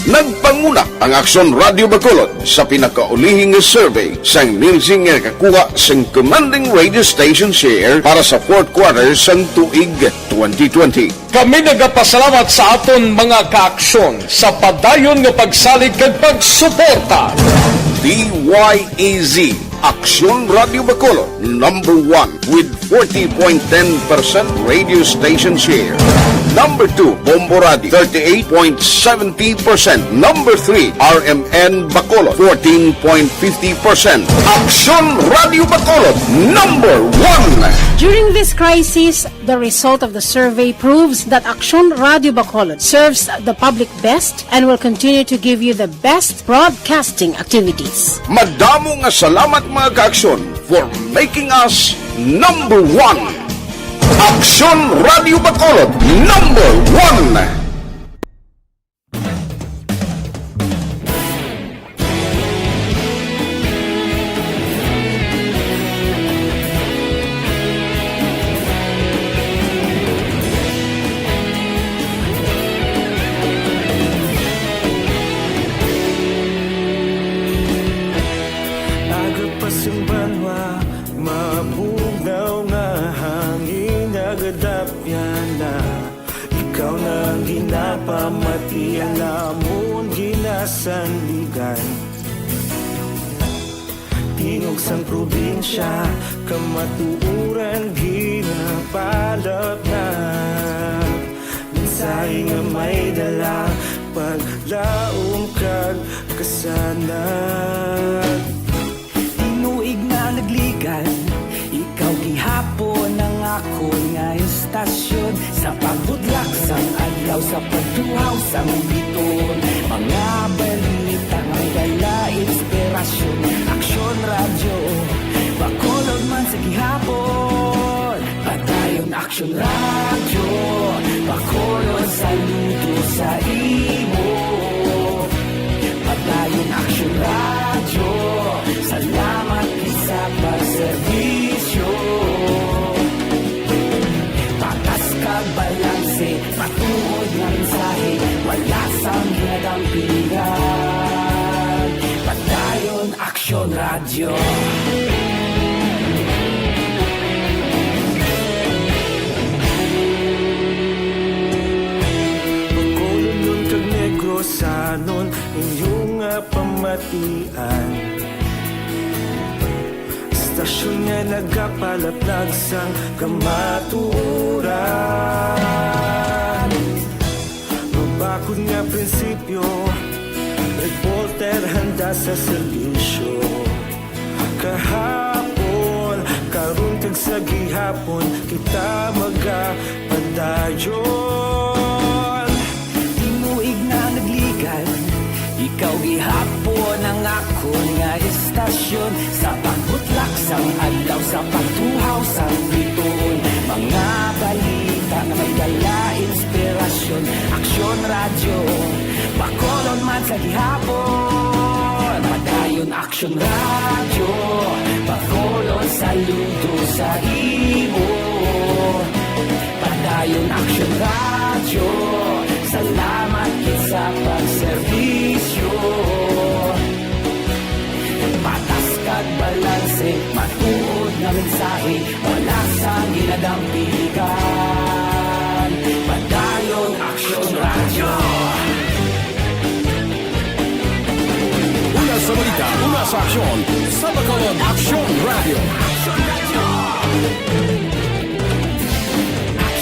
Nagpanguna ang Aksyon Radyo Bacolod sa pinakaulihi nga survey sang Nielsen nga nakakuha sang commanding radio station share para sa fourth quarter sang tuig twenty twenty. Kami nagapasalamat sa aton mga kaaksyon sa padayon nga pagsalig kag pagsuporta. D Y E Z, Aksyon Radyo Bacolod, number one with forty point ten percent radio station share. Number two, Bombo Radio, thirty-eight point seventy percent. Number three, R M N Bacolod, fourteen point fifty percent. Aksyon Radyo Bacolod, number one. During this crisis, the result of the survey proves that Aksyon Radyo Bacolod serves the public best and will continue to give you the best broadcasting activities. Madamo nga salamat, mga kaaksyon, for making us number one. Aksyon Radyo Bacolod, number one. Aga pa sang banwa, mabugnaw nga hangin, nagadapyan na. Ikaw na ang ginapamati, ang amon ginasandigan. Tingog sang probinsya, kamatuoran ginabalap na. Mensahe nga may dala, paglaom kag kasanag. Tinuig na nagligan, ikaw gihapon ang akon nga istasyon. Sa pagbudlak sang adlaw, sa pagtuhaw sang biton, mga balita nga may dala inspirasyon. Aksyon Radyo Bacolod man sa gihapon. Padayon Aksyon Radyo Bacolod, saludo sa imo. Padayon Aksyon Radyo, salamat gid sa pagserbisyo. Patas kag balanse, matuod nga mensahe, wala sang ginadampigan. Padayon Aksyon Radyo. Bacolodnon kag Negrosanon, inyo nga pamatian. Istasyon nga nagapalaplag sang kamatuoran. Mabakod nga prinsipyo, reporter handa sa serbisyo. Kahapon, karon kag sa gihapon, kita magapadayon. Tinuig na nagligan, ikaw gihapon ang akon nga istasyon. Sa pagbutlak sang adlaw, sa pagtuhaw sang bituon, mga balita nga may dala inspirasyon. Aksyon Radyo Bacolod man sa gihapon. Padayon Aksyon Radyo Bacolod, saludo sa imo. Padayon Aksyon Radyo, salamat gid sa pagserbisyo. Patas kag balanse, matuod nga mensahe, wala sang ginadampigan. Padayon Aksyon Radyo. Una sa balita, una sa aksyon, sa Bacolod Aksyon Radyo.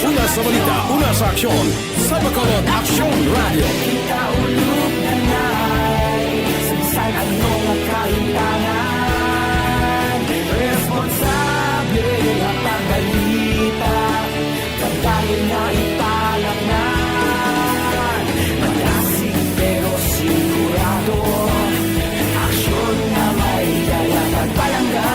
Una sa balita, una sa aksyon, sa Bacolod Aksyon Radyo. Kita ulog na nay, sa bisan ano nga kahimtangan, responsable nga pagbalita. Padayon nga ipalaknan, madasig pero sigurado, aksyon nga may dala kag palangga.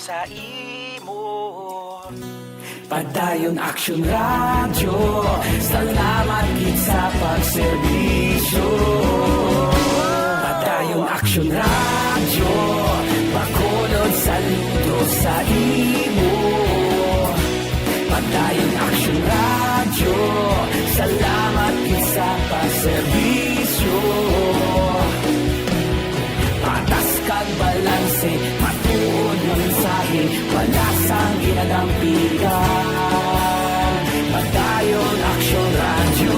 Sa imo. Padayon Action Radio, salamat gid sa pagserbisyo. Padayon Action Radio, Bacolod, saludo sa imo. Padayon Action Radio, salamat gid sa pagserbisyo. Patas kag balanse, matuod nga mensahe, wala sang ginadampigan. Padayon Action Radio.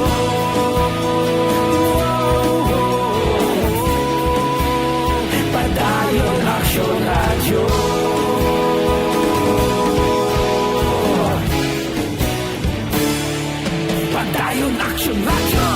Padayon Action Radio. Padayon Action Radio.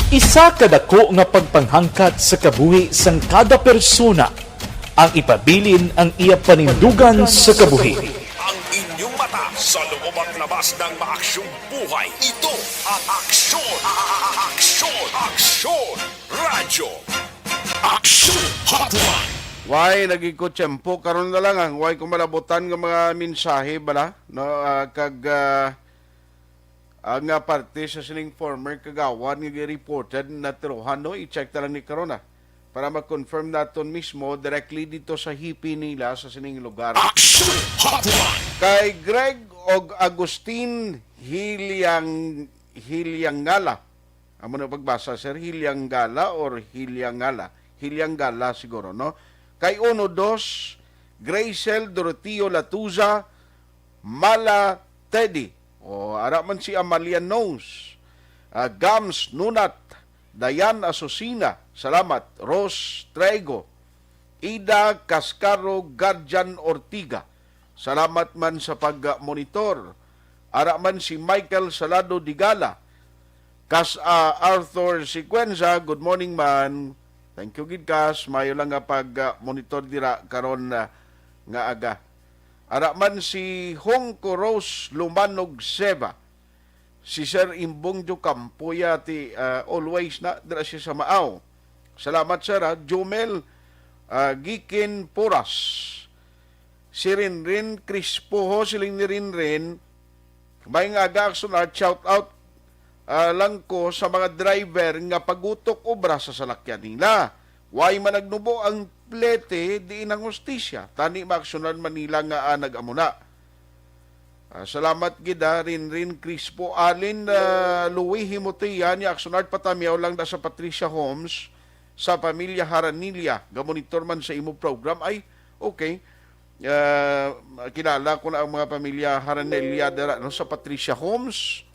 Isa ka dako nga pagpanghangkat sa kabuhi sang kada persona ang ipabilin ang iya panindugan sa kabuhi. Ang inyong mata sa loob at labas ng maaksyong buhay. Ito ang Aksyon, Aksyon, Aksyon Radyo. Aksyon Hotline. Way, naging ko tiyempo. Karon na lang ang way ko malabutan nga mga mensahe bala, no? Ah, kag, ah, ang, ah, parte sa sining former kagawad nga gi-reported na tirohan, no? I-check ta lang ni karon, ah, para ma-confirm naton mismo directly dito sa hipi nila sa sining lugar. Action Hotline! Kay Greg og Agustin Hilyang-, Hilyangala. Amo na pagbasa, sir? Hilyangala or Hilyangala? Hilyangala siguro, no? Kay uno dos, Gracel Doroteo Latuza, Mala Teddy. O, ara man si Amalia Nose. Ah, Gams Nunat, Dayan Asusina, salamat. Rose Trego, Ida Cascaro, Guardian Ortiga, salamat man sa pag-monitor. Ara man si Michael Salado Digala, Kas, ah, Arthur Sequenza, good morning man. Thank you gid, Kas. Mayo lang nga pag-monitor dira karon, ah, nga aga. Ara man si Hongko Rose Lumanog Seva, si Sir Imbong Diocampo, yati, ah, always na dira siya sa Maaw. Salamat, sir, ha. Jomel, ah, Gikin Puras. Si Rinrin Crispo ho, siling ni Rinrin, may nga aga, Action Art, shout out, ah, lang ko sa mga driver nga pagutok obra sa salakyan nila. Way man nagnubo ang plete, diin ang hustisya. Tani maaksyonan man nila nga, ah, nag-amo na. Ah, salamat gid, ah, Rinrin Crispo. Alin, ah, Louis Himotea ni Action Art, patamiaw lang da sa Patricia Homes, sa pamilya Haranilla. Gamonitor man sa imo program. Ay, okay. Ah, kilala ko na ang mga pamilya Haranilla dira, no, sa Patricia Homes.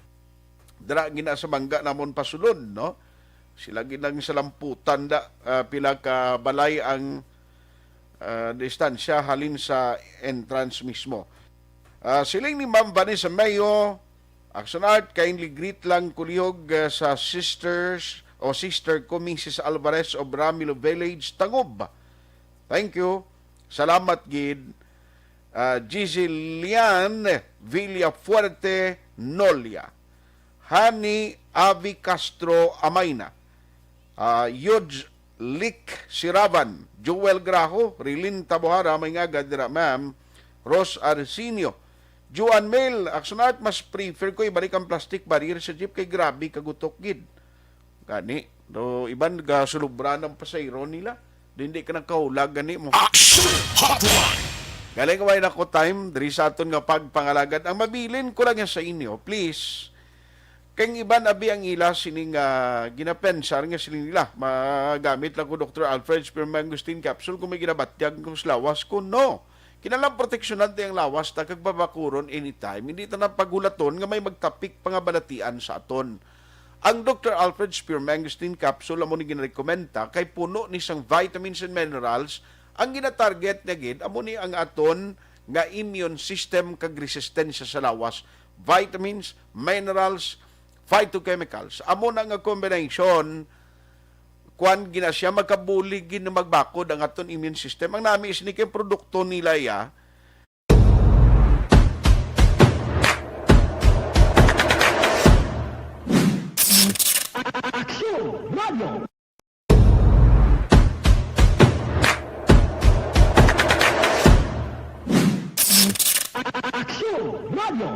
Dira gina sa bangga namon pasulod, no? Sila ginang salamputan da, ah, pila ka balay ang, ah, distansya halin sa entrance mismo. Ah, siling ni Ma'am Vanessa Mayo, Action Art, kindly greet lang kulihog, ah, sa sisters o sister ko, Missus Alvarez of Ramilo Village, Tangub. Thank you. Salamat gid. Ah, Giselian Villafuerte Nolia. Hani Avi Castro Amayna. Ah, Yuj Lik Siravan, Joel Graho, Rilin Tabohara, may nga agad dira, ma'am. Rose Arsenio. Juan Mel, Action Art, mas prefer ko ibalik ang plastic barrier sa jeep kay grabe kagutok gid. Gani, no, iban gasulubra ng pasayro nila. Di, hindi ka nagkahulag, gani mo. Action Hotline! Galing, way na ko time, diri sa aton nga pagpangalagad. Ang mabilin ko lang yan sa inyo, please, kay ang iban abi ang ila sining, ah, ginapensar nga siling nila, magamit lang ko Doktor Alfred Spermangosteen capsule kung may ginabatyag ko sa lawas ko. No. Kinahanglan proteksyonan ta ang lawas ta kag pabakuron anytime. Hindi ta na paghulaton nga may magtapik pa nga balatian sa aton. Ang Doktor Alfred Spermangosteen capsule amo ni ginarekomenda kay puno ni sang vitamins and minerals. Ang ginatarget niya gid amo ni ang aton nga immune system kag resistensya sa lawas, vitamins, minerals, phytochemicals. Amo na nga combination, kuan, gina siya, makabulig gid na magbakod ang aton immune system. Ang nami is ni kay produkto nila ya. Aksyon Radio. Aksyon Radio.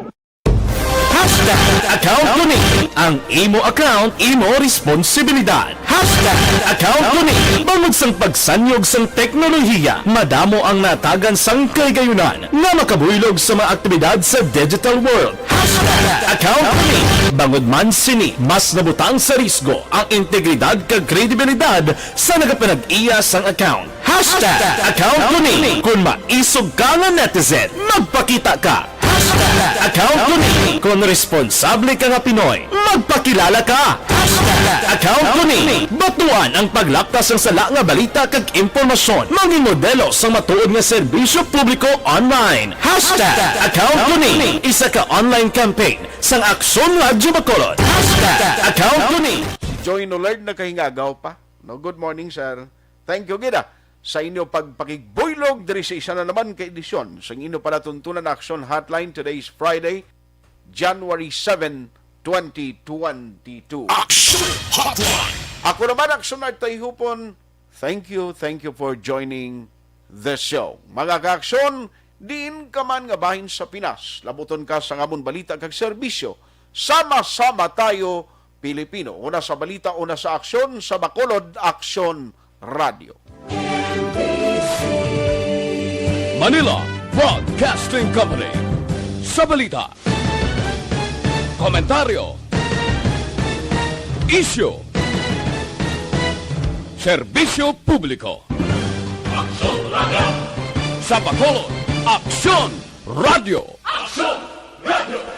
Hashtag account ko ni. Ang imo account, imo responsibilidad. Hashtag account ko ni. Bangod sang pagsanyog sang teknolohiya, madamo ang natagan sang kahigayunan nga makabuylog sa mga aktibidad sa digital world. Hashtag account ko ni. Bangod man sini, mas nabutang sa risgo ang integridad kag kredibilidad sa nagapanag-iya sang account. Hashtag account ko ni. Kung maisog ka nga netizen, magpakita ka. Hashtag account ko ni. Kung responsable ka nga Pinoy, magpakilala ka. Hashtag account ko ni. Batuan ang paglaptas sang sala nga balita kag impormasyon. Maging modelo sang matuod nga serbisyo publiko online. Hashtag account ko ni. Isa ka online campaign sang Aksyon Radyo Bacolod. Hashtag account ko ni. Si Joy Nolard nakahingagaw pa. No, good morning, sir. Thank you gid, ah, sa inyo pagpakigbuylog diri sa isa na naman ka edisyon sang inyo palatuntunan Aksyon Hotline. Today is Friday, January seven, twenty twenty-two. Action Hotline. Ako naman, Aksyon Art Tayhupon. Thank you, thank you for joining the show. Mga kaaksyon, diin ka man nga bahin sa Pinas, labuton ka sang amon balita kag serbisyo, sama-sama tayo, Pilipino. Una sa balita, una sa aksyon, sa Bacolod Aksyon Radio. Manila Broadcasting Company. Sa balita, komentaryo, isyu, serbisyo publiko. Aksyon Radio. Sa Bacolod, Aksyon Radio. Aksyon Radio.